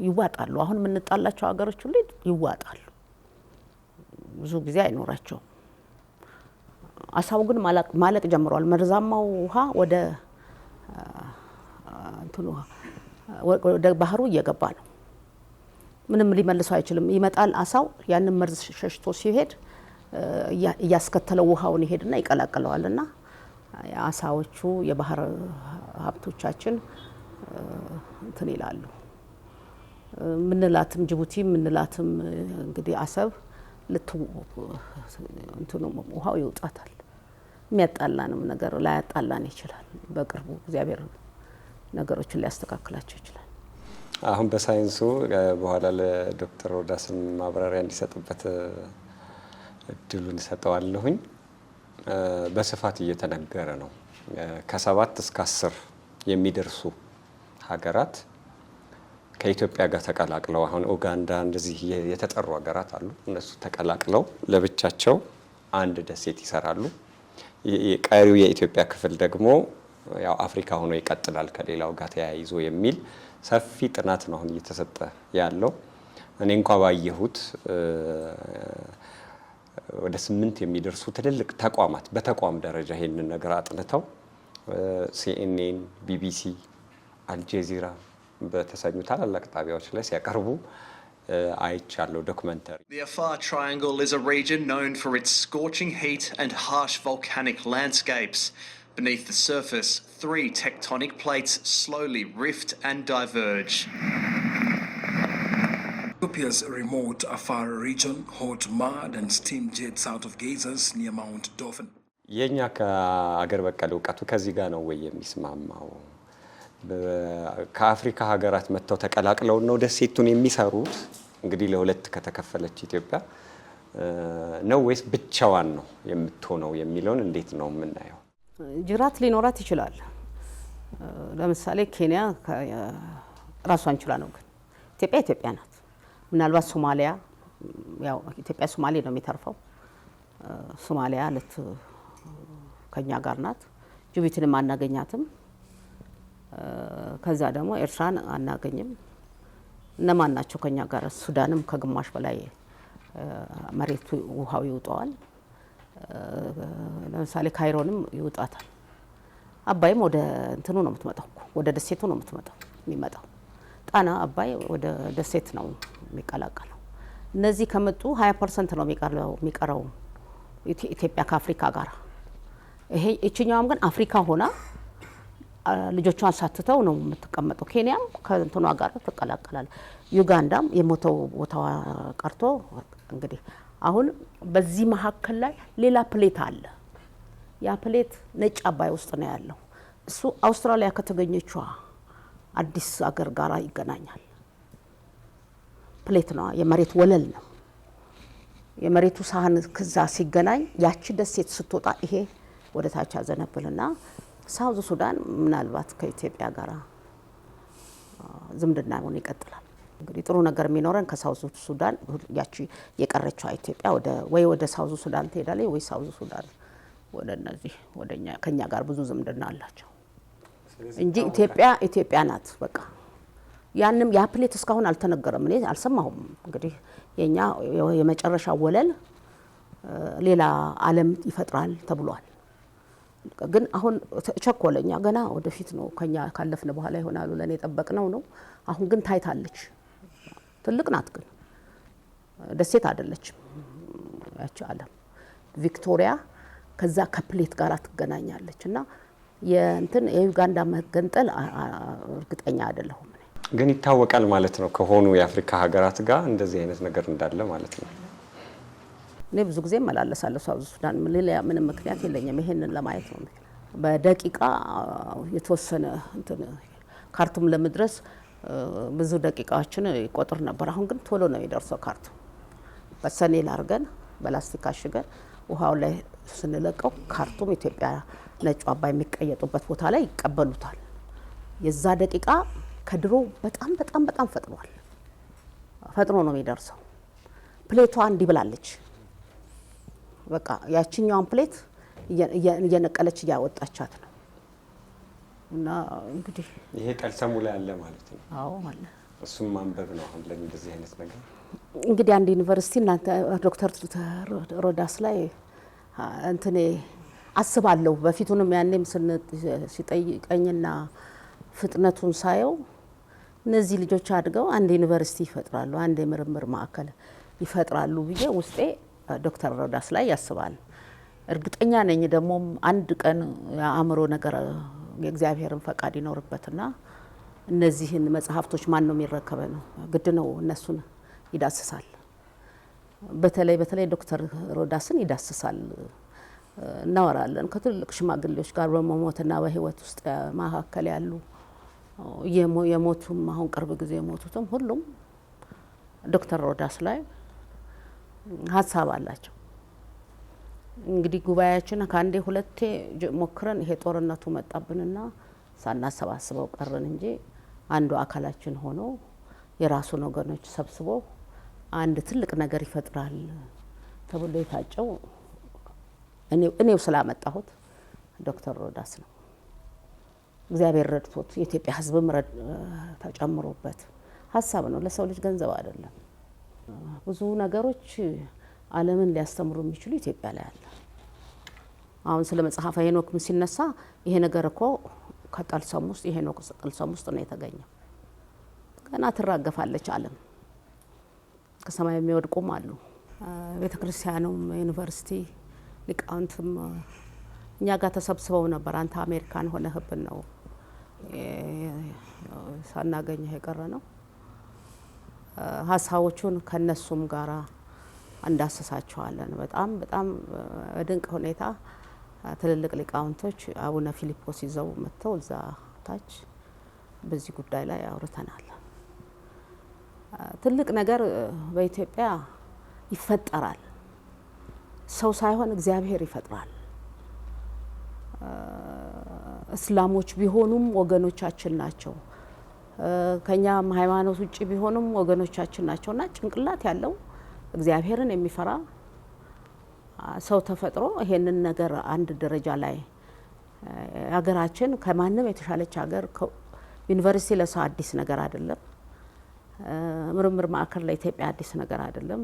ይዋጣሉ። አሁን የምንጣላቸው ሀገሮች ሁሉ ይዋጣሉ። ብዙ ጊዜ አይኖራቸውም። አሳው ግን ማለቅ ጀምሯል። መርዛማው ውሃ እንትኑ ወደ ባህሩ እየገባ ነው። ምንም ሊመልሰው አይችልም። ይመጣል አሳው፣ ያንን መርዝ ሸሽቶ ሲሄድ እያስከተለው ውሃውን ይሄድና ይቀላቅለዋልና አሳዎቹ የባህር ሀብቶቻችን እንትን ይላሉ። ምንላትም ጅቡቲ ምንላትም እንግዲህ አሰብ እንትኑ ውሃው ይውጣታል። የሚያጣላንም ነገር ላያጣላን ይችላል። በቅርቡ እግዚአብሔር ነገሮችን ሊያስተካክላቸው ይችላል። አሁን በሳይንሱ በኋላ ለዶክተር ሮዳስም ማብራሪያ እንዲሰጥበት እድሉን እሰጠዋለሁኝ። በስፋት እየተነገረ ነው። ከ7 እስከ 10 የሚደርሱ ሀገራት ከኢትዮጵያ ጋር ተቀላቅለው፣ አሁን ኡጋንዳ እንደዚህ የተጠሩ ሀገራት አሉ። እነሱ ተቀላቅለው ለብቻቸው አንድ ደሴት ይሰራሉ። ቀሪው የኢትዮጵያ ክፍል ደግሞ ያው አፍሪካ ሆኖ ይቀጥላል ከሌላው ጋር ተያይዞ የሚል ሰፊ ጥናት ነው አሁን እየተሰጠ ያለው። እኔ እንኳ ባየሁት ወደ 8 የሚደርሱ ትልልቅ ተቋማት በተቋም ደረጃ ይሄንን ነገር አጥንተው ሲኤንኤን፣ ቢቢሲ፣ አልጀዚራ በተሰኙ ታላላቅ ጣቢያዎች ላይ ሲያቀርቡ አይቻለሁ። Documentary። The Afar Triangle is a region known for its scorching heat and harsh volcanic landscapes. Beneath the surface, three tectonic plates slowly rift and diverge. Ethiopia's remote Afar region, hot mud and steam jets out of geysers near Mount Dofen. የኛ ከአገር በቀል እውቀቱ ከዚህ ጋር ነው ወይ የሚስማማው? ከአፍሪካ ሀገራት መጥተው ተቀላቅለው ነው ደሴቱን የሚሰሩት? እንግዲህ ለሁለት ከተከፈለች ኢትዮጵያ ነው ወይስ ብቻዋን ነው የምትሆነው የሚለውን እንዴት ነው የምናየው? ጅራት ሊኖራት ይችላል። ለምሳሌ ኬንያ ራሷን ችላ ነው፣ ግን ኢትዮጵያ ኢትዮጵያ ናት። ምናልባት ሶማሊያ፣ ያው ኢትዮጵያ ሶማሌ ነው የሚተርፈው። ሶማሊያ ልት ከኛ ጋር ናት። ጅቡቲንም አናገኛትም። ከዛ ደግሞ ኤርትራን አናገኝም። እነማን ናቸው ከኛ ጋር? ሱዳንም ከግማሽ በላይ መሬቱ ውሃው ይውጠዋል። ለምሳሌ ካይሮንም ይውጣታል። አባይም ወደ እንትኑ ነው የምትመጣው፣ ወደ ደሴቱ ነው የምትመጣው የሚመጣው። ጣና አባይ ወደ ደሴት ነው የሚቀላቀለው። እነዚህ ከመጡ 20% ነው የሚቀረው ኢትዮጵያ ከአፍሪካ ጋር። ይሄ ይችኛዋም ግን አፍሪካ ሆና ልጆቿን ሳትተው ነው የምትቀመጠው። ኬንያም ከእንትኗ ጋር ትቀላቀላለች። ዩጋንዳም የሞተው ቦታዋ ቀርቶ እንግዲህ አሁን በዚህ መካከል ላይ ሌላ plate አለ። ያ plate ነጭ አባይ ውስጥ ነው ያለው። እሱ አውስትራሊያ ከተገኘችዋ አዲስ አገር ጋር ይገናኛል። Plate ነው፣ የመሬት ወለል ነው። የመሬቱ ሳህን ከዛ ሲገናኝ ያቺ ደሴት ስትወጣ ይሄ ወደ ታች ያዘነብልና South Sudan ምናልባት ከኢትዮጵያ ጋር ዝምድናውን ይቀጥላል። እንግዲህ ጥሩ ነገር የሚኖረን ከ South Sudan ያቺ የቀረችዋ ኢትዮጵያ ወደ ወይ ወደ South Sudan ትሄዳለች ወይ South Sudan ወደ እነዚህ ወደኛ ከኛ ጋር ብዙ ዝምድና አላቸው እንጂ ኢትዮጵያ ኢትዮጵያ ናት። በቃ ያንም ያ plate እስካሁን አልተነገረም፣ እኔ አልሰማሁም። እንግዲህ የኛ የመጨረሻ ወለል ሌላ ዓለም ይፈጥራል ተብሏል። ግን አሁን ቸኮለኛ ገና ወደፊት ነው፣ ከኛ ካለፍን በኋላ ይሆናሉ ብለን የጠበቅነው ነው። አሁን ግን ታይታለች። ትልቅ ናት፣ ግን ደሴት አይደለችም ያቺ ዓለም። ቪክቶሪያ ከዛ ከ plate ጋር ትገናኛለች እና የእንትን የዩጋንዳ መገንጠል እርግጠኛ አይደለሁም። ግን ይታወቃል ማለት ነው ከሆኑ የአፍሪካ ሀገራት ጋር እንደዚህ አይነት ነገር እንዳለ ማለት ነው። እኔ ብዙ ጊዜ እመላለሳለሁ South Sudan። ሌላ ምንም ምክንያት የለኝም፣ ይሄንን ለማየት ነው። በደቂቃ የተወሰነ እንትን ካርቱም ለመድረስ ብዙ ደቂቃዎችን ይቆጥር ነበር። አሁን ግን ቶሎ ነው የሚደርሰው ካርቱም። በሰኔል አድርገን በላስቲክ አሽገን ውሃው ላይ ስንለቀው ካርቱም ኢትዮጵያ ነጩ አባይ የሚቀየጡበት ቦታ ላይ ይቀበሉታል። የዛ ደቂቃ ከድሮ በጣም በጣም በጣም ፈጥኗል። ፈጥኖ ነው የሚደርሰው። Plate ቷ እንዲህ ብላለች። በቃ ያችኛዋን plate እየነቀለች እያወጣቻት ነው። እና እንግዲህ ይሄ ጠልሰሙ ላይ አለ ማለት ነው። አዎ አለ። እሱም ማንበብ ነው አሁን ለእንደዚህ አይነት ነገር። እንግዲህ አንድ ዩኒቨርሲቲ እናንተ ዶክተር ሮዳስ ላይ እንትኔ አስባለሁ። በፊቱንም ያኔም ሲጠይቀኝና ፍጥነቱን ሳየው እነዚህ ልጆች አድገው አንድ ዩኒቨርሲቲ ይፈጥራሉ፣ አንድ የምርምር ማዕከል ይፈጥራሉ ብዬ ውስጤ ዶክተር ሮዳስ ላይ ያስባል። እርግጠኛ ነኝ ደግሞ አንድ ቀን የአእምሮ ነገር የእግዚአብሔርን ፈቃድ ይኖርበትና እነዚህን መጽሐፍቶች ማን ነው የሚረከበ ነው ግድ ነው፣ እነሱን ይዳስሳል። በተለይ በተለይ ዶክተር ሮዳስን ይዳስሳል። እናወራለን ከትልልቅ ሽማግሌዎች ጋር በመሞትና በህይወት ውስጥ መካከል ያሉ የሞቱም አሁን ቅርብ ጊዜ የሞቱትም ሁሉም ዶክተር ሮዳስ ላይ ሀሳብ አላቸው። እንግዲህ ጉባኤያችን ከአንዴ ሁለቴ ሞክረን ይሄ ጦርነቱ መጣብንና ሳናሰባስበው ቀረን እንጂ አንዱ አካላችን ሆኖ የራሱን ወገኖች ሰብስቦ አንድ ትልቅ ነገር ይፈጥራል ተብሎ የታጨው እኔው ስላመጣሁት ዶክተር ሮዳስ ነው። እግዚአብሔር ረድቶት የኢትዮጵያ ሕዝብም ተጨምሮበት ሀሳብ ነው። ለሰው ልጅ ገንዘብ አይደለም። ብዙ ነገሮች ዓለምን ሊያስተምሩ የሚችሉ ኢትዮጵያ ላይ አለ። አሁን ስለ መጽሐፈ ሄኖክም ሲነሳ ይሄ ነገር እኮ ከጠልሰም ውስጥ የሄኖክ ጠልሰም ውስጥ ነው የተገኘው። ገና ትራገፋለች ዓለም። ከሰማይ የሚወድቁም አሉ። ቤተ ክርስቲያኑም ዩኒቨርሲቲ ሊቃውንትም እኛ ጋር ተሰብስበው ነበር። አንተ አሜሪካን ሆነህብን ነው ሳናገኘህ የቀረ ነው። ሀሳቦቹን ከነሱም ጋራ እንዳስሳቸዋለን። በጣም በጣም በድንቅ ሁኔታ ትልልቅ ሊቃውንቶች አቡነ ፊሊጶስ ይዘው መጥተው እዛ ታች በዚህ ጉዳይ ላይ አውርተናል። ትልቅ ነገር በኢትዮጵያ ይፈጠራል። ሰው ሳይሆን እግዚአብሔር ይፈጥራል። እስላሞች ቢሆኑም ወገኖቻችን ናቸው። ከኛም ሃይማኖት ውጪ ቢሆኑም ወገኖቻችን ናቸውና ጭንቅላት ያለው እግዚአብሔርን የሚፈራ ሰው ተፈጥሮ ይሄንን ነገር አንድ ደረጃ ላይ ሀገራችን ከማንም የተሻለች ሀገር፣ ዩኒቨርሲቲ ለሰው አዲስ ነገር አይደለም። ምርምር ማዕከል ለኢትዮጵያ አዲስ ነገር አይደለም።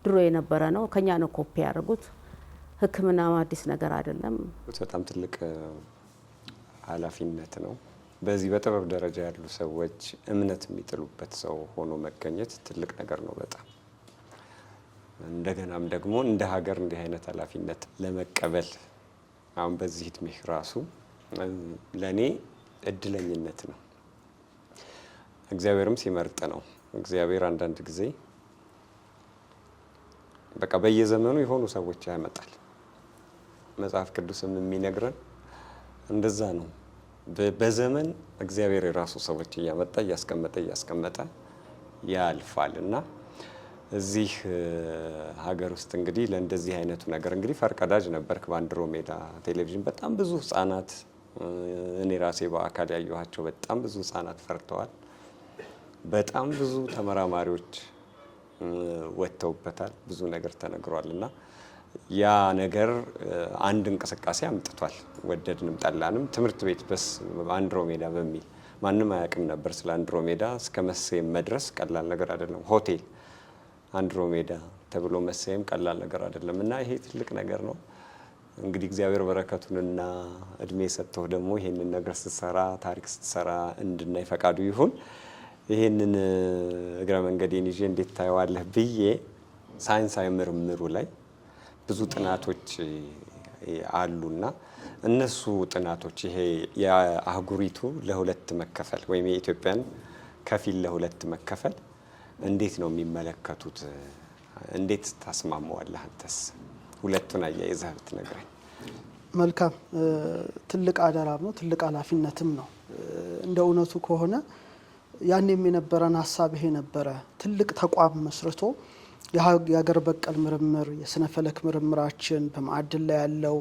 ድሮ የነበረ ነው። ከኛ ነው ኮፒ ያደረጉት። ሕክምና አዲስ ነገር አይደለም። በጣም ትልቅ ኃላፊነት ነው። በዚህ በጥበብ ደረጃ ያሉ ሰዎች እምነት የሚጥሉበት ሰው ሆኖ መገኘት ትልቅ ነገር ነው በጣም። እንደገናም ደግሞ እንደ ሀገር እንዲህ አይነት ኃላፊነት ለመቀበል አሁን በዚህ እድሜህ ራሱ ለእኔ እድለኝነት ነው። እግዚአብሔርም ሲመርጥ ነው። እግዚአብሔር አንዳንድ ጊዜ በቃ በየዘመኑ የሆኑ ሰዎች ያመጣል። መጽሐፍ ቅዱስም የሚነግረን እንደዛ ነው። በዘመን እግዚአብሔር የራሱ ሰዎች እያመጣ እያስቀመጠ እያስቀመጠ ያልፋል እና እዚህ ሀገር ውስጥ እንግዲህ ለእንደዚህ አይነቱ ነገር እንግዲህ ፈርቀዳጅ ነበርክ በአንድሮሜዳ ቴሌቪዥን። በጣም ብዙ ህጻናት፣ እኔ ራሴ በአካል ያየኋቸው በጣም ብዙ ህጻናት ፈርተዋል። በጣም ብዙ ተመራማሪዎች ወጥተውበታል። ብዙ ነገር ተነግሯል እና ያ ነገር አንድ እንቅስቃሴ አምጥቷል። ወደድንም ጠላንም ትምህርት ቤት በስ አንድሮሜዳ በሚል ማንም አያውቅም ነበር ስለ አንድሮሜዳ። እስከ መሰየም መድረስ ቀላል ነገር አይደለም። ሆቴል አንድሮሜዳ ተብሎ መሰየም ቀላል ነገር አይደለም እና ይሄ ትልቅ ነገር ነው። እንግዲህ እግዚአብሔር በረከቱንና እድሜ ሰጥቶህ ደግሞ ይሄንን ነገር ስትሰራ ታሪክ ስትሰራ እንድናይ ፈቃዱ ይሁን። ይሄንን እግረ መንገዴን ይዤ እንዴት ታየዋለህ ብዬ ሳይንሳዊ ምርምሩ ላይ ብዙ ጥናቶች አሉና እነሱ ጥናቶች ይሄ የአህጉሪቱ ለሁለት መከፈል ወይም የኢትዮጵያን ከፊል ለሁለት መከፈል እንዴት ነው የሚመለከቱት? እንዴት ታስማመዋለህ? አንተስ ሁለቱን አያይዘህ ብትነግረኝ። መልካም። ትልቅ አደራም ነው፣ ትልቅ ኃላፊነትም ነው። እንደ እውነቱ ከሆነ ያኔም የነበረን ሀሳብ ይሄ ነበረ። ትልቅ ተቋም መስርቶ የሀገር በቀል ምርምር፣ የስነ ፈለክ ምርምራችን በማዕድን ላይ ያለው፣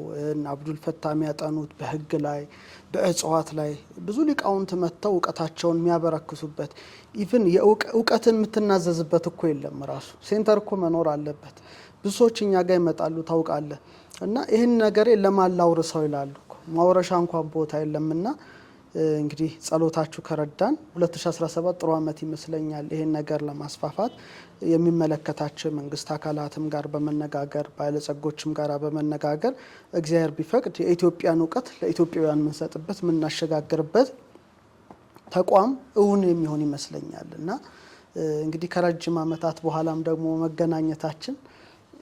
አብዱል ፈታ የሚያጠኑት በህግ ላይ፣ በእጽዋት ላይ ብዙ ሊቃውንት መጥተው እውቀታቸውን የሚያበረክቱበት፣ even እውቀትን የምትናዘዝበት እኮ የለም። ራሱ center እኮ መኖር አለበት። ብዙ ሰዎች እኛ ጋር ይመጣሉ ታውቃለህ። እና ይህን ነገር ለማን ላውርሰው ይላሉ። ማውረሻ እንኳን ቦታ የለምና እንግዲህ ጸሎታችሁ ከረዳን 2017 ጥሩ ዓመት ይመስለኛል። ይሄን ነገር ለማስፋፋት የሚመለከታቸው የመንግስት አካላትም ጋር በመነጋገር፣ ባለጸጎችም ጋር በመነጋገር፣ እግዚአብሔር ቢፈቅድ የኢትዮጵያን እውቀት ለኢትዮጵያውያን የምንሰጥበት፣ የምናሸጋግርበት ተቋም እውን የሚሆን ይመስለኛል። እና እንግዲህ ከረጅም ዓመታት በኋላም ደግሞ መገናኘታችን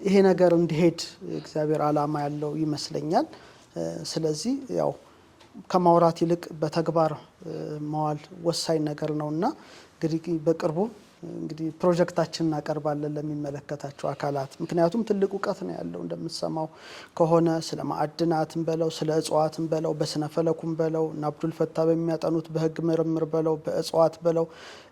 ይሄ ነገር እንዲሄድ እግዚአብሔር ዓላማ ያለው ይመስለኛል። ስለዚህ ያው ከማውራት ይልቅ በተግባር መዋል ወሳኝ ነገር ነውና እንግዲህ በቅርቡ እንግዲህ ፕሮጀክታችን እናቀርባለን ለሚመለከታቸው አካላት። ምክንያቱም ትልቅ እውቀት ነው ያለው። እንደምትሰማው ከሆነ ስለ ማዕድናትም በለው፣ ስለ እጽዋትም በለው፣ በስነ ፈለኩም በለው፣ እና አብዱል ፈታ በሚያጠኑት በህግ ምርምር በለው፣ በእጽዋት በለው፣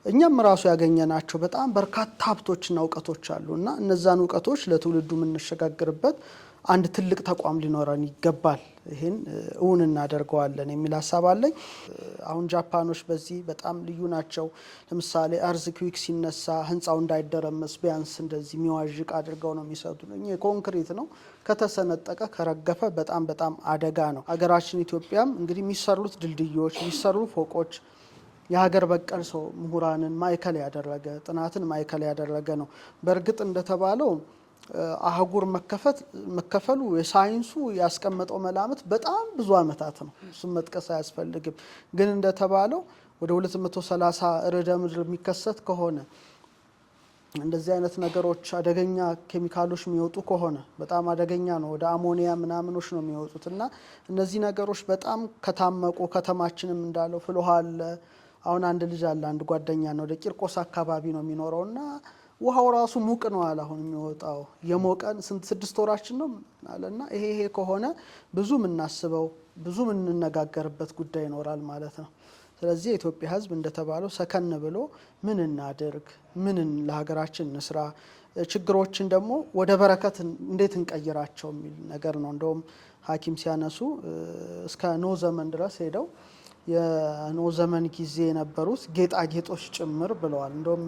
እኛም ራሱ ያገኘናቸው በጣም በርካታ ሀብቶችና እውቀቶች አሉ። እና እነዛን እውቀቶች ለትውልዱ የምንሸጋግርበት አንድ ትልቅ ተቋም ሊኖረን ይገባል። ይህን እውን እናደርገዋለን የሚል ሀሳብ አለኝ። አሁን ጃፓኖች በዚህ በጣም ልዩ ናቸው። ለምሳሌ earthquake ሲነሳ ህንፃው እንዳይደረመስ ቢያንስ እንደዚህ የሚዋዥቅ አድርገው ነው የሚሰጡ። ኮንክሪት ነው፣ ከተሰነጠቀ ከረገፈ በጣም በጣም አደጋ ነው። ሀገራችን ኢትዮጵያም እንግዲህ የሚሰሩት ድልድዮች፣ የሚሰሩ ፎቆች የሀገር በቀል ሰው ምሁራንን ማዕከል ያደረገ፣ ጥናትን ማዕከል ያደረገ ነው። በእርግጥ እንደተባለው አህጉር መከፈት መከፈሉ የሳይንሱ ያስቀመጠው መላምት በጣም ብዙ አመታት ነው። እሱም መጥቀስ አያስፈልግም። ግን እንደተባለው ወደ 230 ርዕደ ምድር የሚከሰት ከሆነ፣ እንደዚህ አይነት ነገሮች አደገኛ ኬሚካሎች የሚወጡ ከሆነ በጣም አደገኛ ነው። ወደ አሞኒያ ምናምኖች ነው የሚወጡት። እና እነዚህ ነገሮች በጣም ከታመቁ፣ ከተማችንም እንዳለው ፍልውሃ አለ። አሁን አንድ ልጅ አለ፣ አንድ ጓደኛ ነው፣ ወደ ቂርቆስ አካባቢ ነው የሚኖረው እና ውሃው ራሱ ሙቅ ነው አለ። አሁን የሚወጣው የሞቀን ስንት 6 ወራችን ነው አለ። እና ይሄ ይሄ ከሆነ ብዙ የምናስበው፣ ብዙ የምንነጋገርበት ጉዳይ ይኖራል ማለት ነው። ስለዚህ የኢትዮጵያ ሕዝብ እንደተባለው ሰከን ብሎ ምን እናድርግ፣ ምን ለሀገራችን እንስራ፣ ችግሮችን ደግሞ ወደ በረከት እንዴት እንቀይራቸው የሚል ነገር ነው። እንደውም ሐኪም ሲያነሱ እስከ ኖህ ዘመን ድረስ ሄደው የኖህ ዘመን ጊዜ የነበሩት ጌጣጌጦች ጭምር ብለዋል። እንደውም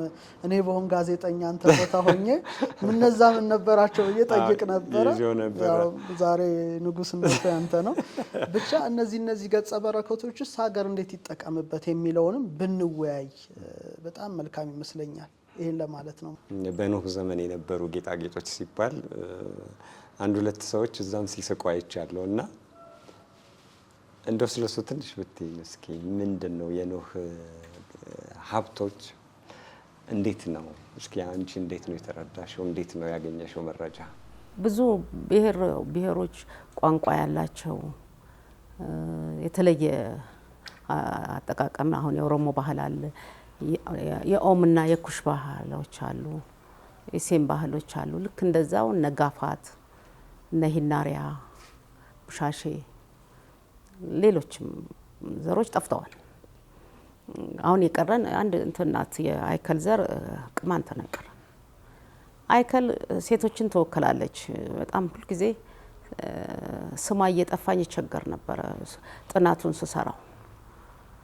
እኔ በሆን ጋዜጠኛ አንተ ቦታ ሆኜ ምነዛ ምን ነበራቸው ብዬ ጠይቅ ነበረ። ያው ዛሬ ንጉስነቱ ያንተ ነው። ብቻ እነዚህ እነዚህ ገጸ በረከቶችስ ሀገር እንዴት ይጠቀምበት የሚለውንም ብንወያይ በጣም መልካም ይመስለኛል። ይህን ለማለት ነው። በኖህ ዘመን የነበሩ ጌጣጌጦች ሲባል አንድ ሁለት ሰዎች እዛም ሲስቁ አይቻለሁ። እና እንደው ስለሱ ትንሽ ብትይኝ እስኪ። ምንድን ነው የኖህ ሀብቶች? እንዴት ነው እስኪ አንቺ እንዴት ነው የተረዳሽው? እንዴት ነው ያገኘሽው መረጃ? ብዙ ብሔሮች ቋንቋ ያላቸው፣ የተለየ አጠቃቀም፣ አሁን የኦሮሞ ባህል አለ፣ የኦምና የኩሽ ባህሎች አሉ፣ የሴም ባህሎች አሉ። ልክ እንደዛው እነ ጋፋት፣ እነ ሂናሪያ፣ ቡሻሼ፣ ሌሎችም ዘሮች ጠፍተዋል። አሁን የቀረን አንድ እንትን ናት፣ የአይከል ዘር ቅማንት ነው የቀረን። አይከል ሴቶችን ትወክላለች። በጣም ሁልጊዜ ስሟ እየጠፋኝ ይቸገር ነበረ ጥናቱን ስሰራው።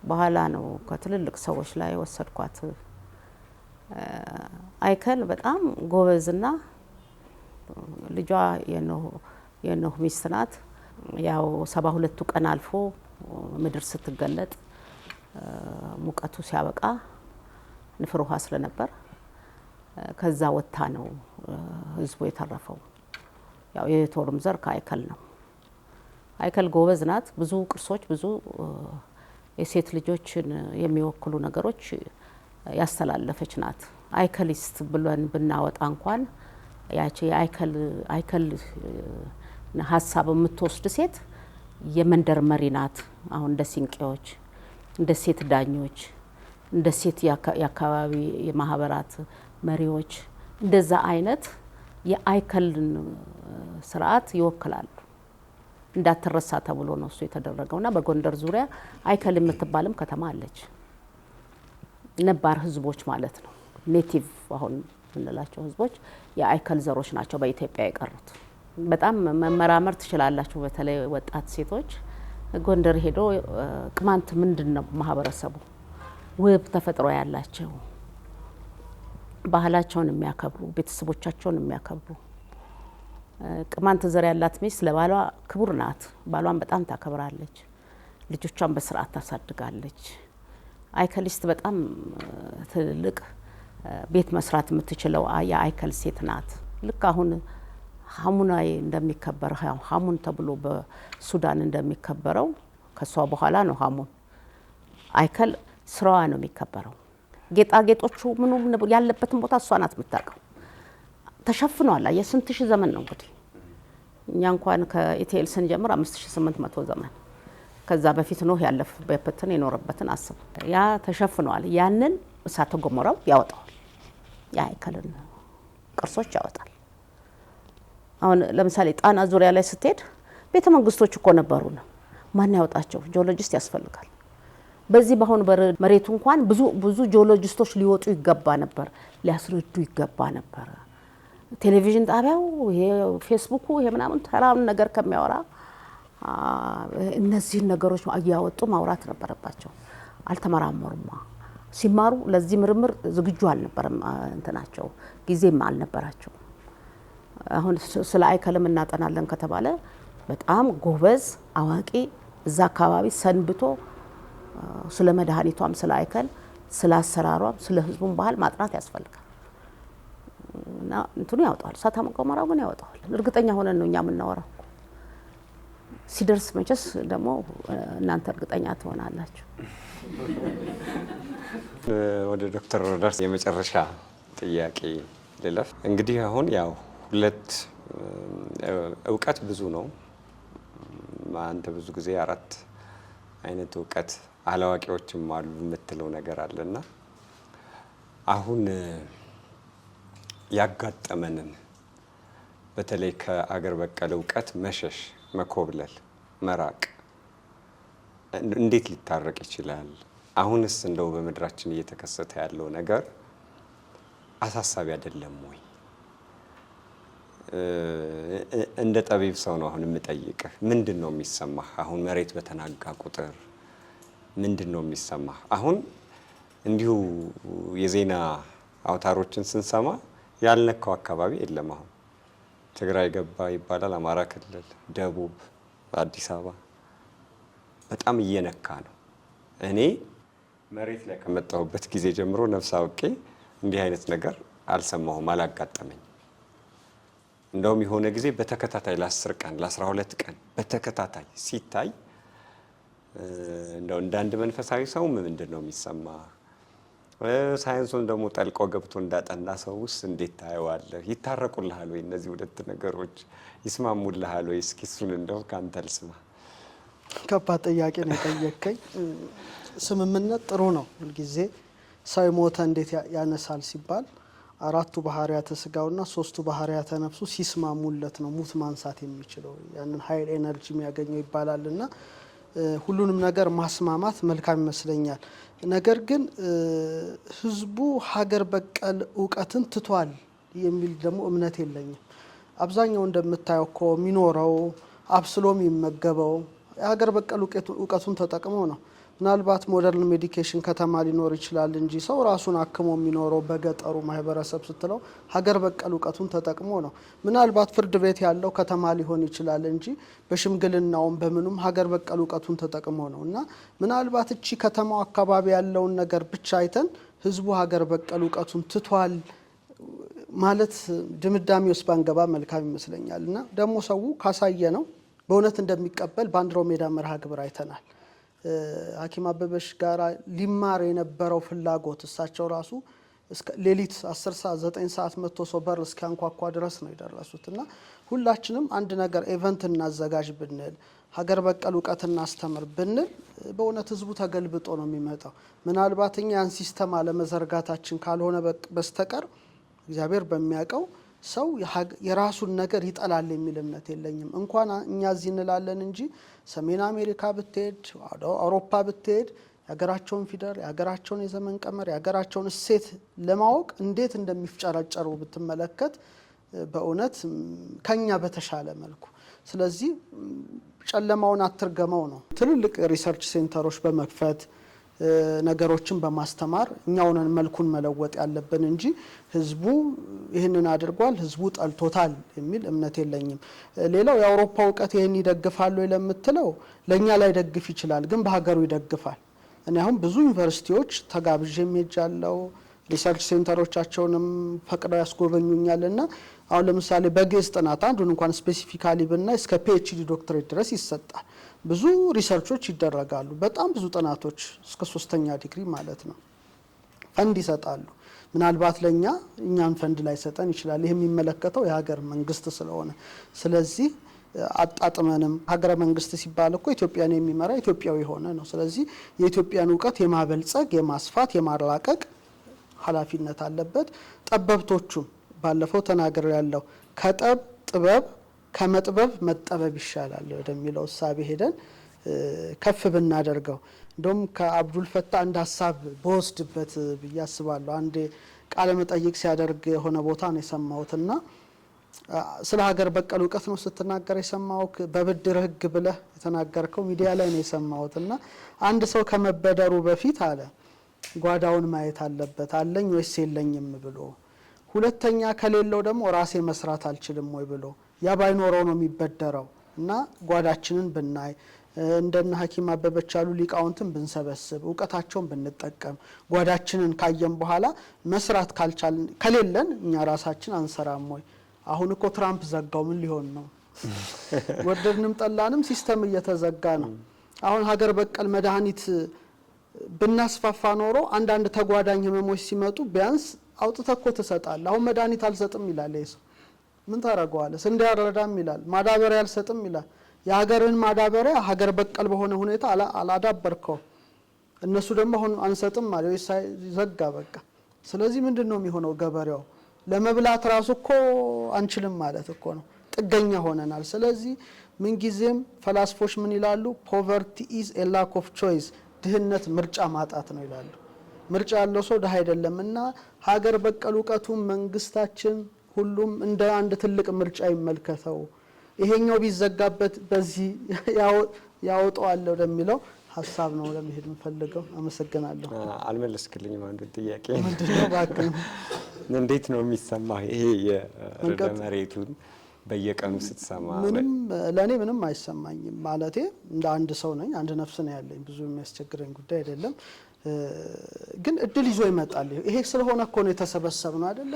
በኋላ ነው ከትልልቅ ሰዎች ላይ ወሰድኳት። አይከል በጣም ጎበዝና ልጇ የኖህ ሚስት ናት። ያው 72ቱ ቀን አልፎ ምድር ስትገለጥ፣ ሙቀቱ ሲያበቃ፣ ንፍር ውሃ ስለነበር ከዛ ወጥታ ነው ህዝቡ የተረፈው። ያው የቶርም ዘር ከአይከል ነው። አይከል ጎበዝ ናት። ብዙ ቅርሶች፣ ብዙ የሴት ልጆችን የሚወክሉ ነገሮች ያስተላለፈች ናት። አይከሊስት ብለን ብናወጣ እንኳን ያቺ የአይከል አይከል ሀሳብ የምትወስድ ሴት የመንደር መሪ ናት። አሁን እንደ ሲንቄዎች፣ እንደ ሴት ዳኞች፣ እንደ ሴት የአካባቢ የማህበራት መሪዎች እንደዛ አይነት የአይከልን ስርዓት ይወክላሉ። እንዳትረሳ ተብሎ ነው እሱ የተደረገውና በጎንደር ዙሪያ አይከል የምትባልም ከተማ አለች። ነባር ህዝቦች ማለት ነው። Native አሁን የምንላቸው ህዝቦች የአይከል ዘሮች ናቸው በኢትዮጵያ የቀሩት። በጣም መመራመር ትችላላችሁ። በተለይ ወጣት ሴቶች ጎንደር ሄዶ ቅማንት ምንድን ነው ማህበረሰቡ፣ ውብ ተፈጥሮ ያላቸው፣ ባህላቸውን የሚያከብሩ፣ ቤተሰቦቻቸውን የሚያከብሩ፣ ቅማንት ዘር ያላት ሚስት ለባሏ ክቡር ናት። ባሏን በጣም ታከብራለች። ልጆቿን በስርዓት ታሳድጋለች። አይከሊስት በጣም ትልልቅ ቤት መስራት የምትችለው የአይከል ሴት ናት። ልክ አሁን ሀሙናይ እንደሚከበር፣ ሀሙን ተብሎ በሱዳን እንደሚከበረው፣ ከሷ በኋላ ነው ሀሙን። አይከል ስራዋ ነው የሚከበረው። ጌጣጌጦቹ ምኑ ያለበትን ቦታ እሷ ናት የምታውቀው። ተሸፍኗል። የስንት ሺህ ዘመን ነው እንግዲህ። እኛ እንኳን ከኢቲኤል ስንጀምር 5800 ዘመን፣ ከዛ በፊት ኖህ ያለፈበትን የኖረበትን አስብ። ያ ተሸፍኗል። ያንን እሳተ ገሞራው ያወጣዋል። የአይከልን ቅርሶች ያወጣል። አሁን ለምሳሌ ጣና ዙሪያ ላይ ስትሄድ ቤተ መንግስቶች እኮ ነበሩ ነው። ማን ያወጣቸው? ጂኦሎጂስት ያስፈልጋል። በዚህ በአሁኑ መሬቱ እንኳን ብዙ ብዙ ጂኦሎጂስቶች ሊወጡ ይገባ ነበር፣ ሊያስረዱ ይገባ ነበር። ቴሌቪዥን ጣቢያው፣ ይሄ ፌስቡኩ፣ ይሄ ምናምን ተራውን ነገር ከሚያወራ እነዚህን ነገሮች እያወጡ ማውራት ነበረባቸው። አልተመራመሩማ። ሲማሩ ለዚህ ምርምር ዝግጁ አልነበረም፣ እንትናቸው ጊዜም አልነበራቸው። አሁን ስለ አይከልም እናጠናለን ከተባለ በጣም ጎበዝ አዋቂ እዛ አካባቢ ሰንብቶ ስለ መድኃኒቷም፣ ስለ አይከል፣ ስለ አሰራሯም፣ ስለ ህዝቡም ባህል ማጥናት ያስፈልጋል። እና እንትኑ ያወጣዋል። እሳተ ገሞራው ግን ያወጣዋል። እርግጠኛ ሆነን ነው እኛ የምናወራው። ሲደርስ መቼስ ደግሞ እናንተ እርግጠኛ ትሆናላችሁ። ወደ ዶክተር ሮዳስ የመጨረሻ ጥያቄ ልለፍ። እንግዲህ አሁን ያው ሁለት እውቀት ብዙ ነው። አንተ ብዙ ጊዜ አራት አይነት እውቀት፣ አላዋቂዎችም አሉ የምትለው ነገር አለና አሁን ያጋጠመንን በተለይ ከአገር በቀል እውቀት መሸሽ፣ መኮብለል፣ መራቅ እንዴት ሊታረቅ ይችላል? አሁንስ እንደው በምድራችን እየተከሰተ ያለው ነገር አሳሳቢ አይደለም ወይ? እንደ ጠቢብ ሰው ነው አሁን የምጠይቅህ። ምንድን ነው የሚሰማህ? አሁን መሬት በተናጋ ቁጥር ምንድን ነው የሚሰማህ? አሁን እንዲሁ የዜና አውታሮችን ስንሰማ ያልነካው አካባቢ የለም። አሁን ትግራይ ገባ ይባላል፣ አማራ ክልል፣ ደቡብ፣ አዲስ አበባ በጣም እየነካ ነው። እኔ መሬት ላይ ከመጣሁበት ጊዜ ጀምሮ ነፍስ አውቄ እንዲህ አይነት ነገር አልሰማሁም፣ አላጋጠመኝም። እንደውም የሆነ ጊዜ በተከታታይ ለ10 ቀን፣ ለ12 ቀን በተከታታይ ሲታይ እንደው እንደ አንድ መንፈሳዊ ሰው ምንድን ነው የሚሰማ? ሳይንሱን ደግሞ ጠልቆ ገብቶ እንዳጠና ሰው ውስጥ እንዴት ታየዋለህ? ይታረቁልሃል ወይ? እነዚህ ሁለት ነገሮች ይስማሙልሃል ወይ? እስኪ እሱን እንደው ከአንተ ልስማ። ከባድ ጥያቄ ነው የጠየከኝ። ስምምነት ጥሩ ነው። ሁልጊዜ ሰው ሞተ እንዴት ያነሳል ሲባል አራቱ ባህሪያተ ስጋውና ሶስቱ ባህሪያተ ነፍሱ ሲስማሙለት ነው ሙት ማንሳት የሚችለው፣ ያንን ኃይል energy የሚያገኘው ይባላል እና ሁሉንም ነገር ማስማማት መልካም ይመስለኛል። ነገር ግን ህዝቡ ሀገር በቀል እውቀትን ትቷል የሚል ደግሞ እምነት የለኝም። አብዛኛው እንደምታየው እኮ የሚኖረው፣ አብስሎ የሚመገበው የሀገር በቀል እውቀቱን ተጠቅሞ ነው። ምናልባት modern medication ከተማ ሊኖር ይችላል እንጂ ሰው ራሱን አክሞ የሚኖረው በገጠሩ ማህበረሰብ ስትለው ሀገር በቀል እውቀቱን ተጠቅሞ ነው። ምናልባት ፍርድ ቤት ያለው ከተማ ሊሆን ይችላል እንጂ በሽምግልናውም በምኑም ሀገር በቀል እውቀቱን ተጠቅሞ ነው እና ምናልባት እቺ ከተማው አካባቢ ያለውን ነገር ብቻ አይተን ህዝቡ ሀገር በቀል እውቀቱን ትቷል ማለት ድምዳሜ ውስጥ ባንገባ መልካም ይመስለኛል። እና ደግሞ ሰው ካሳየ ነው በእውነት እንደሚቀበል በአንድሮሜዳ መርሃ ግብር አይተናል። ሐኪም አበበሽ ጋር ሊማር የነበረው ፍላጎት እሳቸው ራሱ እስከ ሌሊት 10 ሰዓት፣ 9 ሰዓት መጥቶ ሰው በር እስኪያንኳኳ ድረስ ነው የደረሱት። እና ሁላችንም አንድ ነገር event እናዘጋጅ ብንል፣ ሀገር በቀል እውቀት እናስተምር ብንል በእውነት ህዝቡ ተገልብጦ ነው የሚመጣው። ምናልባት እኛ ያን system አለመዘርጋታችን ካልሆነ በስተቀር እግዚአብሔር በሚያውቀው ሰው የራሱን ነገር ይጠላል የሚል እምነት የለኝም። እንኳን እኛ እዚህ እንላለን እንጂ ሰሜን አሜሪካ ብትሄድ፣ አውሮፓ ብትሄድ የሀገራቸውን ፊደል፣ የሀገራቸውን የዘመን ቀመር፣ የሀገራቸውን እሴት ለማወቅ እንዴት እንደሚፍጨረጨሩ ብትመለከት በእውነት ከኛ በተሻለ መልኩ። ስለዚህ ጨለማውን አትርገመው ነው። ትልልቅ research center ኦች በመክፈት፣ ነገሮችን በማስተማር እኛው ነን መልኩን መለወጥ ያለብን እንጂ ህዝቡ ይህንን አድርጓል፣ ህዝቡ ጠልቶታል የሚል እምነት የለኝም። ሌላው የአውሮፓ እውቀት ይህን ይደግፋል ወይ ለምትለው ለእኛ ላይደግፍ ይችላል፣ ግን በሀገሩ ይደግፋል። እኔ አሁን ብዙ ዩኒቨርሲቲዎች ተጋብዤም ሄጃለሁ። Research center ኦቻቸውንም ፈቅደው ያስጎበኙኛል። እና አሁን ለምሳሌ በግዕዝ ጥናት አንዱን እንኳን specifically ብናይ እስከ PhD ዶክትሬት ድረስ ይሰጣል። ብዙ research ኦች ይደረጋሉ። በጣም ብዙ ጥናቶች እስከ ሶስተኛ ዲግሪ ማለት ነው። ፈንድ ይሰጣሉ። ምናልባት ለኛ እኛን ፈንድ ላይሰጠን ይችላል። ይህ የሚመለከተው የሀገር መንግስት ስለሆነ፣ ስለዚህ አጣጥመንም ሀገረ መንግስት ሲባል እኮ ኢትዮጵያን የሚመራ ኢትዮጵያዊ የሆነ ነው። ስለዚህ የኢትዮጵያን እውቀት የማበልጸግ፣ የማስፋት፣ የማራቀቅ ኃላፊነት አለበት። ጠበብቶቹም ባለፈው ተናግሬያለሁ ከጠብ ጥበብ፣ ከመጥበብ መጠበብ ይሻላል ወደሚለው እሳቤ ሄደን ከፍ ብናደርገው። እንደውም ከአብዱል ፈታ አንድ ሀሳብ በወስድበት ብዬ አስባለሁ። አንዴ ቃለ መጠይቅ ሲያደርግ የሆነ ቦታ ነው የሰማሁትና ስለ ሀገር በቀል እውቀት ነው ስትናገር የሰማሁት። በብድር ህግ ብለህ የተናገርከው ሚዲያ ላይ ነው የሰማሁት። እና አንድ ሰው ከመበደሩ በፊት አለ ጓዳውን ማየት አለበት፣ አለኝ ወይስ የለኝም ብሎ፣ ሁለተኛ ከሌለው ደግሞ ራሴ መስራት አልችልም ወይ ብሎ፣ ያ ባይኖረው ነው የሚበደረው። እና ጓዳችንን ብናይ፣ እንደነ ሐኪም አበበች ያሉ ሊቃውንትን ብንሰበስብ፣ እውቀታቸውን ብንጠቀም፣ ጓዳችንን ካየን በኋላ መስራት ካልቻልን፣ ከሌለን እኛ ራሳችን አንሰራም ወይ? አሁን እኮ ትራምፕ ዘጋው፣ ምን ሊሆን ነው? ወደድንም ጠላንም system እየተዘጋ ነው። አሁን ሀገር በቀል መድኃኒት ብናስፋፋ ኖሮ አንዳንድ ተጓዳኝ ህመሞች ሲመጡ ቢያንስ አውጥተህ እኮ ትሰጣለህ። አሁን መድኃኒት አልሰጥም ይላል ይህ ሰው። ምን ታደርገዋለህ? ስንዴ አልረዳም ይላል፣ ማዳበሪያ አልሰጥም ይላል። የሀገርን ማዳበሪያ ሀገር በቀል በሆነ ሁኔታ አላዳበርከው። እነሱ ደግሞ አሁን አንሰጥም አለ፣ ዘጋ በቃ። ስለዚህ ምንድን ነው የሚሆነው? ገበሬው ለመብላት ራሱ እኮ አንችልም ማለት እኮ ነው። ጥገኛ ሆነናል። ስለዚህ ምንጊዜም ፈላስፎች ምን ይላሉ? "Poverty is a lack of choice"፣ ድህነት ምርጫ ማጣት ነው ይላሉ። ምርጫ ያለው ሰው ድሃ አይደለም። እና ሀገር በቀል እውቀቱን መንግስታችን ሁሉም እንደ አንድ ትልቅ ምርጫ ይመልከተው። ይሄኛው ቢዘጋበት በዚህ ያወጣዋል ወደሚለው ሀሳብ ነው ለመሄድ የምፈልገው። አመሰግናለሁ። አልመለስክልኝም አንዱን ጥያቄ። ምንድነው እባክህ? እንዴት ነው የሚሰማ ይሄ የርዕደ መሬቱን በየቀኑ ስትሰማ? ምንም፣ ለእኔ ምንም አይሰማኝም። ማለቴ እንደ አንድ ሰው ነኝ፣ አንድ ነፍስ ነው ያለኝ። ብዙ የሚያስቸግረኝ ጉዳይ አይደለም። ግን እድል ይዞ ይመጣል። ይሄ ስለሆነ እኮ ነው የተሰበሰብነው አይደለ?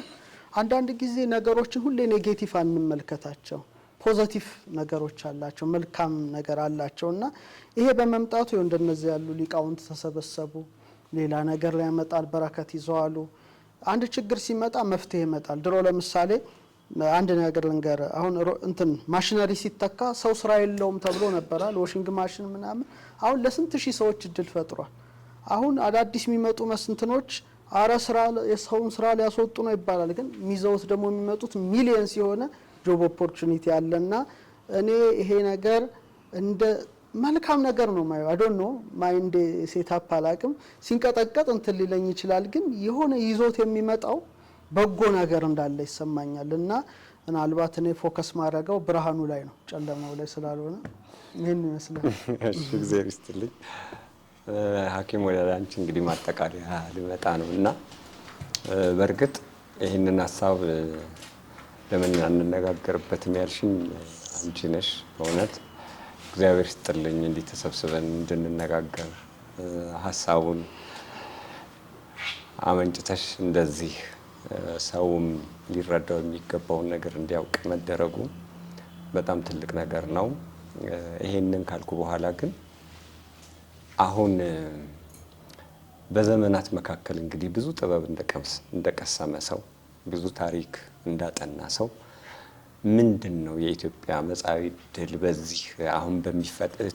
አንዳንድ ጊዜ ነገሮችን ሁሌ negative አንመልከታቸው። Positive ነገሮች አላቸው፣ መልካም ነገር አላቸው። እና ይሄ በመምጣቱ እንደነዚህ ያሉ ሊቃውንት ተሰበሰቡ፣ ሌላ ነገር ያመጣል፣ በረከት ይዘዋሉ። አንድ ችግር ሲመጣ መፍትሄ ይመጣል። ድሮ ለምሳሌ አንድ ነገር ልንገር። አሁን እንትን ማሽነሪ ሲተካ ሰው ስራ የለውም ተብሎ ነበራል። Washing machine ምናምን አሁን ለስንት ሺህ ሰዎች እድል ፈጥሯል። አሁን አዳዲስ የሚመጡ መስንትኖች አረ ስራ የሰውን ስራ ሊያስወጡ ነው ይባላል። ግን የሚይዘውት ደግሞ የሚመጡት millions የሆነ job opportunity አለና እኔ ይሄ ነገር እንደ መልካም ነገር ነው ማየው። I don't know mind setup አላቅም። ሲንቀጠቀጥ እንትን ሊለኝ ይችላል። ግን የሆነ ይዞት የሚመጣው በጎ ነገር እንዳለ ይሰማኛል። እና ምናልባት እኔ focus ማድረገው ብርሃኑ ላይ ነው፣ ጨለማው ላይ ስላልሆነ ይህን ይመስላል። እሺ፣ እግዚአብሔር ይስጥልኝ። ሐኪም፣ ወደ አንቺ እንግዲህ ማጠቃለያ ልመጣ ነው። እና በእርግጥ ይህንን ሀሳብ ለምን አንነጋገርበትም ያልሽኝ አንቺ ነሽ። በእውነት እግዚአብሔር ይስጥልኝ እንዲህ ተሰብስበን እንድንነጋገር ሀሳቡን አመንጭተሽ እንደዚህ ሰውም ሊረዳው የሚገባውን ነገር እንዲያውቅ መደረጉ በጣም ትልቅ ነገር ነው። ይሄንን ካልኩ በኋላ ግን አሁን በዘመናት መካከል እንግዲህ ብዙ ጥበብ እንደቀሰመ ሰው፣ ብዙ ታሪክ እንዳጠና ሰው፣ ምንድን ነው የኢትዮጵያ መጻኢ ዕድል በዚህ አሁን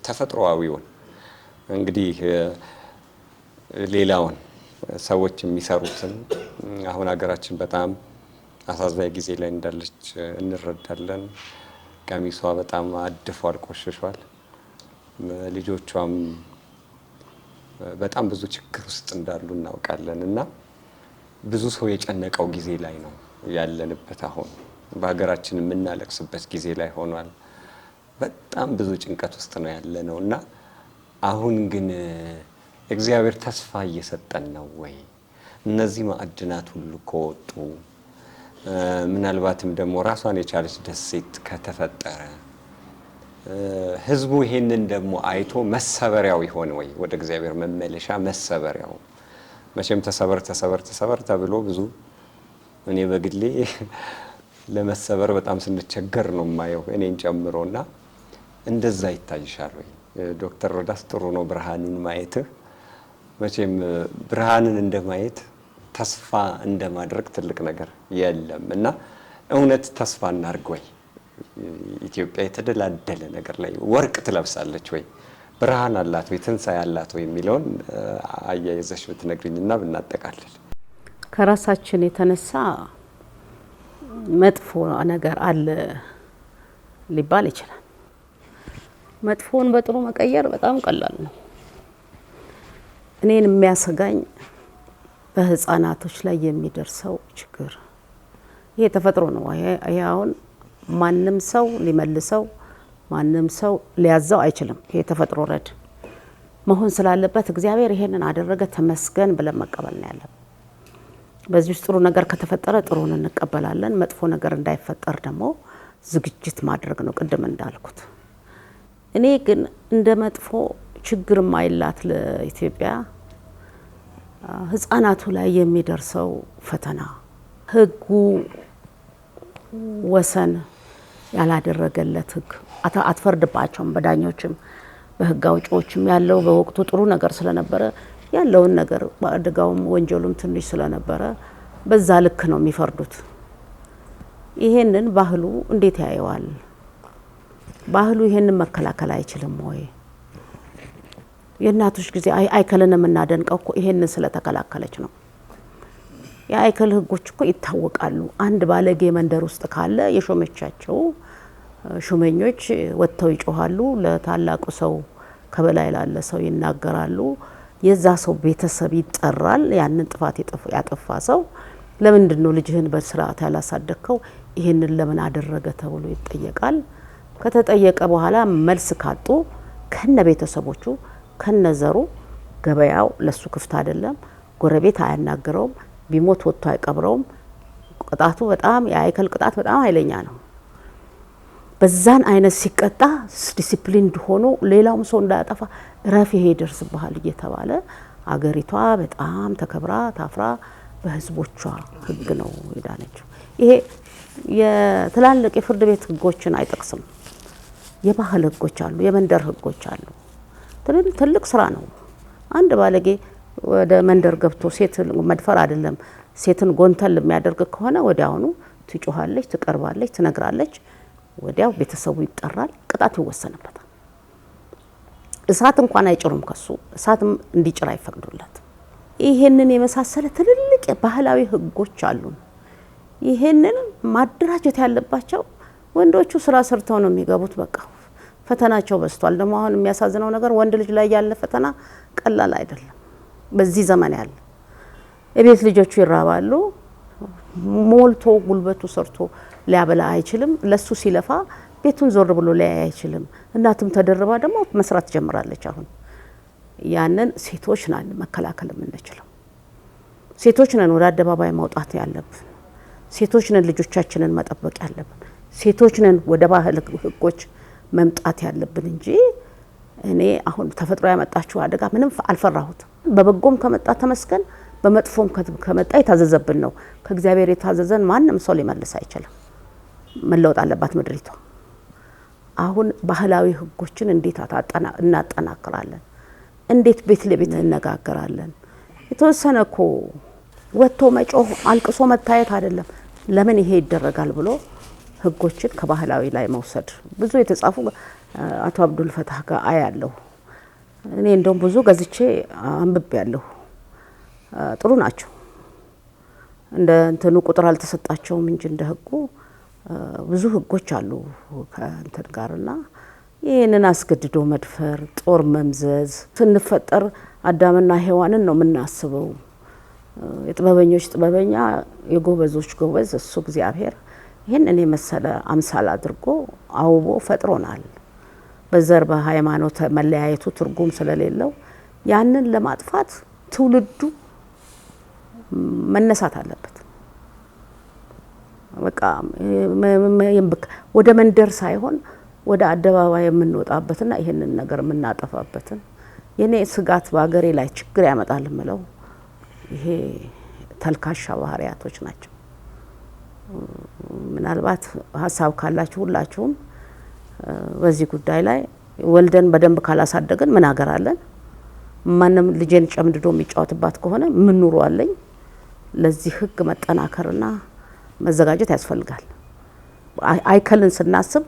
ተፈጥሮአዊውን፣ እንግዲህ ሌላውን ሰዎች የሚሰሩትን፣ አሁን ሀገራችን በጣም አሳዛኝ ጊዜ ላይ እንዳለች እንረዳለን። ቀሚሷ በጣም አድፏል፣ ቆሽሿል። ልጆቿም በጣም ብዙ ችግር ውስጥ እንዳሉ እናውቃለን። እና ብዙ ሰው የጨነቀው ጊዜ ላይ ነው ያለንበት። አሁን በሀገራችን የምናለቅስበት ጊዜ ላይ ሆኗል። በጣም ብዙ ጭንቀት ውስጥ ነው ያለነው። እና አሁን ግን እግዚአብሔር ተስፋ እየሰጠን ነው ወይ? እነዚህ ማዕድናት ሁሉ ከወጡ፣ ምናልባትም ደግሞ ራሷን የቻለች ደሴት ከተፈጠረ፣ ህዝቡ ይሄንን ደግሞ አይቶ መሰበሪያው ይሆን ወይ? ወደ እግዚአብሔር መመለሻ መሰበሪያው። መቼም ተሰበር ተሰበር ተሰበር ተብሎ ብዙ፣ እኔ በግሌ ለመሰበር በጣም ስንቸገር ነው የማየው፣ እኔን ጨምሮ። እና እንደዛ ይታይሻል ወይ? ዶክተር ሮዳስ፣ ጥሩ ነው ብርሃኑን ማየትህ። መቼም ብርሃንን እንደማየት፣ ተስፋ እንደማድረግ ትልቅ ነገር የለም። እና እውነት ተስፋ እናርግ ወይ? ኢትዮጵያ የተደላደለ ነገር ላይ ወርቅ ትለብሳለች ወይ? ብርሃን አላት ወይ? ትንሣኤ አላት ወይ? የሚለውን አያይዘሽ ብትነግሪኝና ብናጠቃልል። ከራሳችን የተነሳ መጥፎ ነገር አለ ሊባል ይችላል። መጥፎውን በጥሩ መቀየር በጣም ቀላል ነው። እኔን የሚያሰጋኝ በህፃናቶች ላይ የሚደርሰው ችግር፣ ይሄ ተፈጥሮ ነው። ይሄ አሁን ማንም ሰው ሊመልሰው፣ ማንም ሰው ሊያዘው አይችልም። ይሄ ተፈጥሮ ረድ መሆን ስላለበት እግዚአብሔር ይሄንን አደረገ፣ ተመስገን ብለን መቀበል ነው ያለብን። በዚህ ውስጥ ጥሩ ነገር ከተፈጠረ ጥሩን እንቀበላለን። መጥፎ ነገር እንዳይፈጠር ደግሞ ዝግጅት ማድረግ ነው፣ ቅድም እንዳልኩት። እኔ ግን እንደ መጥፎ ችግር ማይላት ለኢትዮጵያ ህጻናቱ ላይ የሚደርሰው ፈተና፣ ህጉ ወሰን ያላደረገለት ህግ፣ አትፈርድባቸውም። በዳኞችም በህግ አውጪዎችም ያለው በወቅቱ ጥሩ ነገር ስለነበረ፣ ያለውን ነገር አደጋውም ወንጀሉም ትንሽ ስለነበረ በዛ ልክ ነው የሚፈርዱት። ይሄንን ባህሉ እንዴት ያየዋል? ባህሉ ይሄንን መከላከል አይችልም ወይ? የእናቶች ጊዜ አይከልን የምናደንቀው እኮ ይሄንን ስለተከላከለች ነው። የአይከል ህጎች እኮ ይታወቃሉ። አንድ ባለጌ መንደር ውስጥ ካለ የሾመቻቸው ሹመኞች ወጥተው ይጮሃሉ። ለታላቁ ሰው፣ ከበላይ ላለ ሰው ይናገራሉ። የዛ ሰው ቤተሰብ ይጠራል። ያንን ጥፋት ያጠፋ ሰው ለምንድን ነው ልጅህን በስርዓት ያላሳደግከው? ይህንን ለምን አደረገ ተብሎ ይጠየቃል። ከተጠየቀ በኋላ መልስ ካጡ ከነ ቤተሰቦቹ ከነ ዘሩ፣ ገበያው ለሱ ክፍት አይደለም። ጎረቤት አያናግረውም። ቢሞት ወጥቶ አይቀብረውም። ቅጣቱ በጣም፣ የአይከል ቅጣት በጣም ኃይለኛ ነው። በዛን አይነት ሲቀጣ ዲሲፕሊን ሆኖ ሌላውም ሰው እንዳያጠፋ እረፍ፣ ይሄ ይደርስብሃል እየተባለ አገሪቷ በጣም ተከብራ ታፍራ በህዝቦቿ ህግ ነው የዳነችው። ይሄ የትላልቅ የፍርድ ቤት ህጎችን አይጠቅስም። የባህል ህጎች አሉ፣ የመንደር ህጎች አሉ። ትልቅ ስራ ነው። አንድ ባለጌ ወደ መንደር ገብቶ ሴት መድፈር አይደለም፣ ሴትን ጎንተል የሚያደርግ ከሆነ ወዲያውኑ ትጮኻለች፣ ትቀርባለች፣ ትነግራለች። ወዲያው ቤተሰቡ ይጠራል፣ ቅጣት ይወሰንበታል። እሳት እንኳን አይጭሩም ከሱ፣ እሳትም እንዲጭር አይፈቅዱለት። ይሄንን የመሳሰለ ትልልቅ ባህላዊ ህጎች አሉ። ይሄንን ማደራጀት ያለባቸው ወንዶቹ ስራ ሰርተው ነው የሚገቡት። በቃ ፈተናቸው በዝቷል። ደግሞ አሁን የሚያሳዝነው ነገር ወንድ ልጅ ላይ ያለ ፈተና ቀላል አይደለም። በዚህ ዘመን ያለ የቤት ልጆቹ ይራባሉ። ሞልቶ ጉልበቱ ሰርቶ ሊያበላ አይችልም። ለሱ ሲለፋ ቤቱን ዞር ብሎ ሊያይ አይችልም። እናትም ተደርባ ደግሞ መስራት ጀምራለች። አሁን ያንን ሴቶች ነን መከላከል የምንችለው። ሴቶች ነን ወደ አደባባይ ማውጣት ያለብን። ሴቶች ነን ልጆቻችንን መጠበቅ ያለብን። ሴቶች ነን ወደ ባህል ህጎች መምጣት ያለብን እንጂ እኔ አሁን ተፈጥሮ ያመጣችው አደጋ ምንም አልፈራሁትም። በበጎም ከመጣ ተመስገን፣ በመጥፎም ከመጣ የታዘዘብን ነው። ከእግዚአብሔር የታዘዘን ማንም ሰው ሊመልስ አይችልም። መለወጥ አለባት ምድሪቷ። አሁን ባህላዊ ህጎችን እንዴት እናጠናክራለን? እንዴት ቤት ለቤት እንነጋገራለን? የተወሰነ እኮ ወጥቶ መጮህ አልቅሶ መታየት አይደለም። ለምን ይሄ ይደረጋል ብሎ ህጎችን ከባህላዊ ላይ መውሰድ ብዙ የተጻፉ አቶ አብዱል ፈታህ ጋር አያለሁ። እኔ እንደውም ብዙ ገዝቼ አንብቤያለሁ። ጥሩ ናቸው። እንደ እንትኑ ቁጥር አልተሰጣቸውም እንጂ እንደ ህጉ ብዙ ህጎች አሉ ከእንትን ጋርና ይህንን አስገድዶ መድፈር፣ ጦር መምዘዝ፣ ስንፈጠር አዳምና ሔዋንን ነው የምናስበው። የጥበበኞች ጥበበኛ የጎበዞች ጎበዝ እሱ እግዚአብሔር ይህንን የመሰለ አምሳል አድርጎ አውቦ ፈጥሮናል። በዘር በሃይማኖት መለያየቱ ትርጉም ስለሌለው ያንን ለማጥፋት ትውልዱ መነሳት አለበት። በቃ ወደ መንደር ሳይሆን ወደ አደባባይ የምንወጣበትና ይህንን ነገር የምናጠፋበትን የኔ ስጋት በሀገሬ ላይ ችግር ያመጣል ምለው ይሄ ተልካሻ ባህሪያቶች ናቸው። ምናልባት ሀሳብ ካላችሁ ሁላችሁም በዚህ ጉዳይ ላይ ወልደን በደንብ ካላሳደግን ምን ሀገር አለን? ማንም ልጄን ጨምድዶ የሚጫወትባት ከሆነ ምን ኑሮ አለኝ? ለዚህ ህግ መጠናከርና መዘጋጀት ያስፈልጋል። አይከልን ስናስብ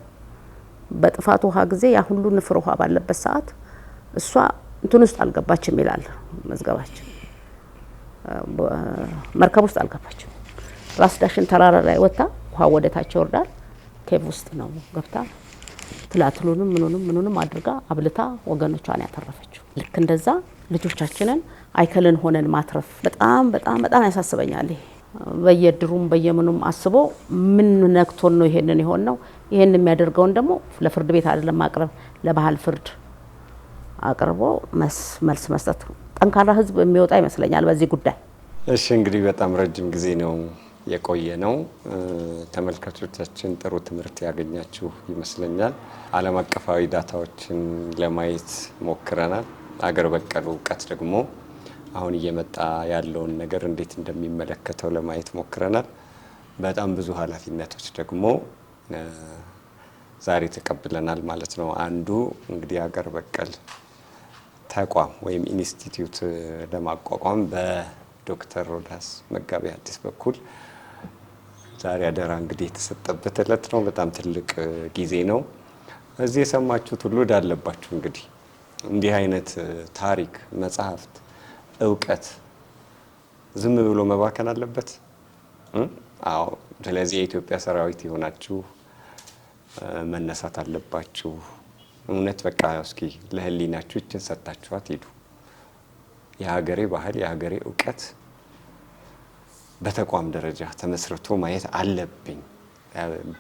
በጥፋት ውሃ ጊዜ ያ ሁሉ ንፍር ውሃ ባለበት ሰዓት እሷ እንትን ውስጥ አልገባችም ይላል መዝገባችን። መርከብ ውስጥ አልገባችም። ራስ ዳሽን ተራራ ላይ ወጥታ ውሃ ወደ ታች ይወርዳል። cave ውስጥ ነው ገብታ ትላትሉንም ምኑንም ምኑንም አድርጋ አብልታ ወገኖቿን ያተረፈችው። ልክ እንደዛ ልጆቻችንን አይከልን ሆነን ማትረፍ በጣም በጣም በጣም ያሳስበኛል። ይሄ በየድሩም በየምኑም አስቦ ምን ነክቶን ነው ይሄንን የሆን ነው? ይሄን የሚያደርገውን ደግሞ ለፍርድ ቤት አይደለም ማቅረብ፣ ለባህል ፍርድ አቅርቦ መልስ መስጠት። ጠንካራ ህዝብ የሚወጣ ይመስለኛል በዚህ ጉዳይ። እሺ እንግዲህ በጣም ረጅም ጊዜ ነው የቆየ ነው። ተመልካቾቻችን ጥሩ ትምህርት ያገኛችሁ ይመስለኛል። ዓለም አቀፋዊ ዳታዎችን ለማየት ሞክረናል። አገር በቀል እውቀት ደግሞ አሁን እየመጣ ያለውን ነገር እንዴት እንደሚመለከተው ለማየት ሞክረናል። በጣም ብዙ ኃላፊነቶች ደግሞ ዛሬ ተቀብለናል ማለት ነው። አንዱ እንግዲህ አገር በቀል ተቋም ወይም ኢንስቲትዩት ለማቋቋም በዶክተር ሮዳስ መጋቤ ሐዲስ በኩል ዛሬ አደራ እንግዲህ የተሰጠበት እለት ነው። በጣም ትልቅ ጊዜ ነው። እዚህ የሰማችሁት ሁሉ እዳለባችሁ። እንግዲህ እንዲህ አይነት ታሪክ፣ መጽሐፍት፣ እውቀት ዝም ብሎ መባከን አለበት? አዎ። ስለዚህ የኢትዮጵያ ሰራዊት የሆናችሁ መነሳት አለባችሁ። እውነት በቃ እስኪ ለህሊናችሁ ይችን ሰጥታችኋት ሂዱ። የሀገሬ ባህል የሀገሬ እውቀት በተቋም ደረጃ ተመስርቶ ማየት አለብኝ።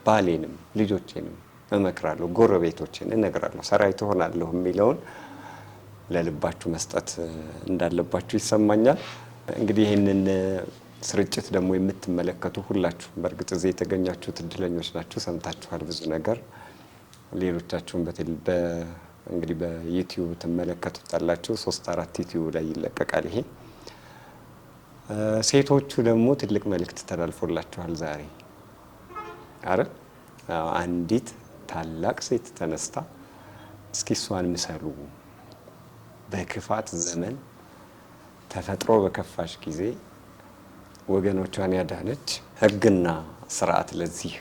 ባሌንም ልጆቼንም እመክራለሁ፣ ጎረቤቶችን እነግራለሁ፣ ሰራዊት እሆናለሁ የሚለውን ለልባችሁ መስጠት እንዳለባችሁ ይሰማኛል። እንግዲህ ይህንን ስርጭት ደግሞ የምትመለከቱ ሁላችሁ በእርግጥ እዚህ የተገኛችሁት እድለኞች ናችሁ፣ ሰምታችኋል ብዙ ነገር። ሌሎቻችሁም እንግዲህ በዩቲዩብ ትመለከቱታላችሁ። 3 4 ዩቲዩብ ላይ ይለቀቃል ይሄ። ሴቶቹ ደግሞ ትልቅ መልእክት ተላልፎላችኋል ዛሬ አይደል? አንዲት ታላቅ ሴት ተነስታ እስኪ እሷን ምሰሉ፣ በክፋት ዘመን ተፈጥሮ በከፋሽ ጊዜ ወገኖቿን ያዳነች ሕግና ስርዓት ለዚህ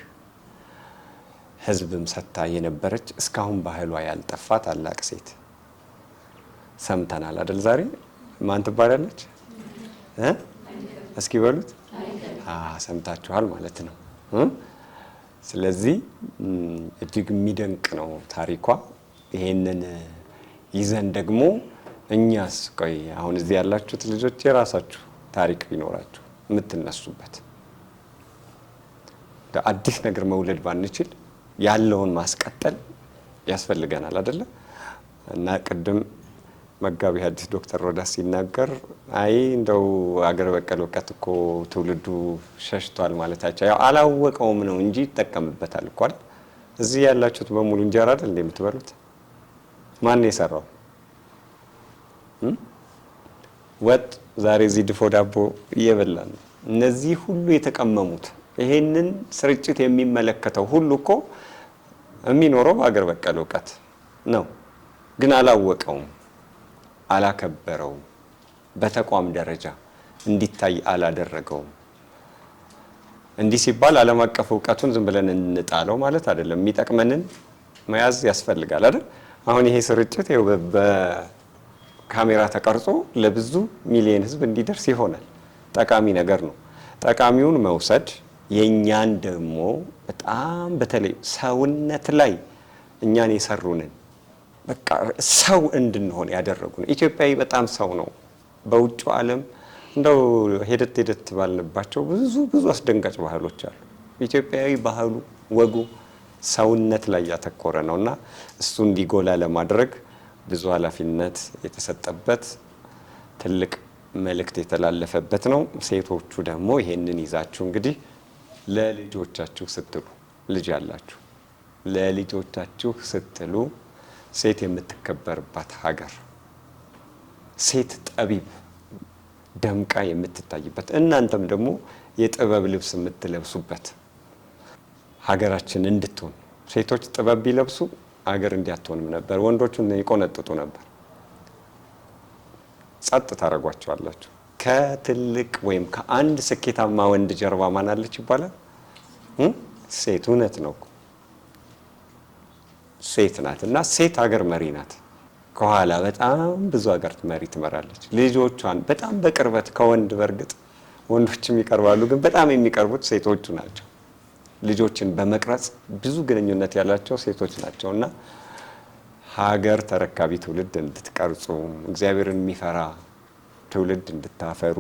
ሕዝብም ሰጥታ የነበረች እስካሁን ባህሏ ያልጠፋ ታላቅ ሴት ሰምተናል አይደል? ዛሬ ማን ትባላለች? እስኪ በሉት። ሰምታችኋል ማለት ነው። ስለዚህ እጅግ የሚደንቅ ነው ታሪኳ። ይሄንን ይዘን ደግሞ እኛስ ቆይ አሁን እዚህ ያላችሁት ልጆች የራሳችሁ ታሪክ ቢኖራችሁ የምትነሱበት አዲስ ነገር መውለድ ባንችል ያለውን ማስቀጠል ያስፈልገናል አይደለ? እና ቅድም መጋቢ ሐዲስ ዶክተር ሮዳስ ሲናገር አይ እንደው አገር በቀል እውቀት እኮ ትውልዱ ሸሽቷል ማለታቸው ያው አላወቀውም ነው እንጂ ይጠቀምበታል እኮ አይደል? እዚህ ያላችሁት በሙሉ እንጀራ አይደል እንዴ የምትበሉት? ማን ነው የሰራው? ወጥ ዛሬ እዚህ ድፎ ዳቦ እየበላን ነው። እነዚህ ሁሉ የተቀመሙት ይሄንን ስርጭት የሚመለከተው ሁሉ እኮ የሚኖረው በአገር በቀል እውቀት ነው፣ ግን አላወቀውም፣ አላከበረውም። በተቋም ደረጃ እንዲታይ አላደረገውም። እንዲህ ሲባል ዓለም አቀፍ እውቀቱን ዝም ብለን እንጣለው ማለት አይደለም። የሚጠቅመንን መያዝ ያስፈልጋል አይደል? አሁን ይሄ ስርጭት ይኸው በካሜራ ተቀርጾ ለብዙ ሚሊዮን ሕዝብ እንዲደርስ ይሆናል። ጠቃሚ ነገር ነው። ጠቃሚውን መውሰድ፣ የእኛን ደግሞ በጣም በተለይ ሰውነት ላይ እኛን የሰሩንን፣ በቃ ሰው እንድንሆን ያደረጉን፣ ኢትዮጵያዊ በጣም ሰው ነው። በውጭው ዓለም እንደው ሄደት ሄደት ባልንባቸው ብዙ ብዙ አስደንጋጭ ባህሎች አሉ። ኢትዮጵያዊ ባህሉ፣ ወጉ ሰውነት ላይ ያተኮረ ነው እና እሱ እንዲጎላ ለማድረግ ብዙ ኃላፊነት የተሰጠበት፣ ትልቅ መልእክት የተላለፈበት ነው። ሴቶቹ ደግሞ ይሄንን ይዛችሁ እንግዲህ ለልጆቻችሁ ስትሉ፣ ልጅ ያላችሁ ለልጆቻችሁ ስትሉ፣ ሴት የምትከበርባት ሀገር፣ ሴት ጠቢብ ደምቃ የምትታይበት፣ እናንተም ደግሞ የጥበብ ልብስ የምትለብሱበት ሀገራችን እንድትሆን። ሴቶች ጥበብ ቢለብሱ ሀገር እንዲያትሆንም ነበር። ወንዶቹን ይቆነጥጡ ነበር። ጸጥ ታደርጓቸዋላችሁ። ከትልቅ ወይም ከአንድ ስኬታማ ወንድ ጀርባ ማን አለች ይባላል? ሴት። እውነት ነው እኮ፣ ሴት ናት እና ሴት ሀገር መሪ ናት። ከኋላ በጣም ብዙ ሀገር መሪ ትመራለች። ልጆቿን በጣም በቅርበት ከወንድ፣ በእርግጥ ወንዶችም ይቀርባሉ፣ ግን በጣም የሚቀርቡት ሴቶቹ ናቸው። ልጆችን በመቅረጽ ብዙ ግንኙነት ያላቸው ሴቶች ናቸው እና ሀገር ተረካቢ ትውልድ እንድትቀርጹ፣ እግዚአብሔርን የሚፈራ ትውልድ እንድታፈሩ፣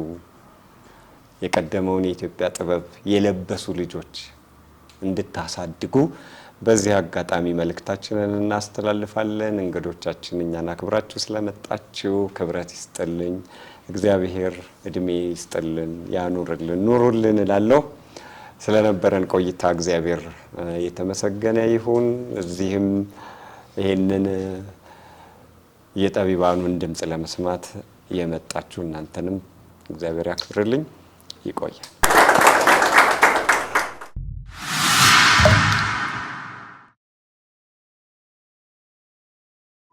የቀደመውን የኢትዮጵያ ጥበብ የለበሱ ልጆች እንድታሳድጉ በዚህ አጋጣሚ መልእክታችንን እናስተላልፋለን። እንግዶቻችን፣ እኛን አክብራችሁ ስለመጣችሁ ክብረት ይስጥልኝ። እግዚአብሔር እድሜ ይስጥልን፣ ያኑርልን፣ ኑሩልን እላለሁ። ስለነበረን ቆይታ እግዚአብሔር የተመሰገነ ይሁን። እዚህም ይሄንን የጠቢባኑን ድምፅ ለመስማት የመጣችሁ እናንተንም እግዚአብሔር ያክብርልኝ። ይቆያል።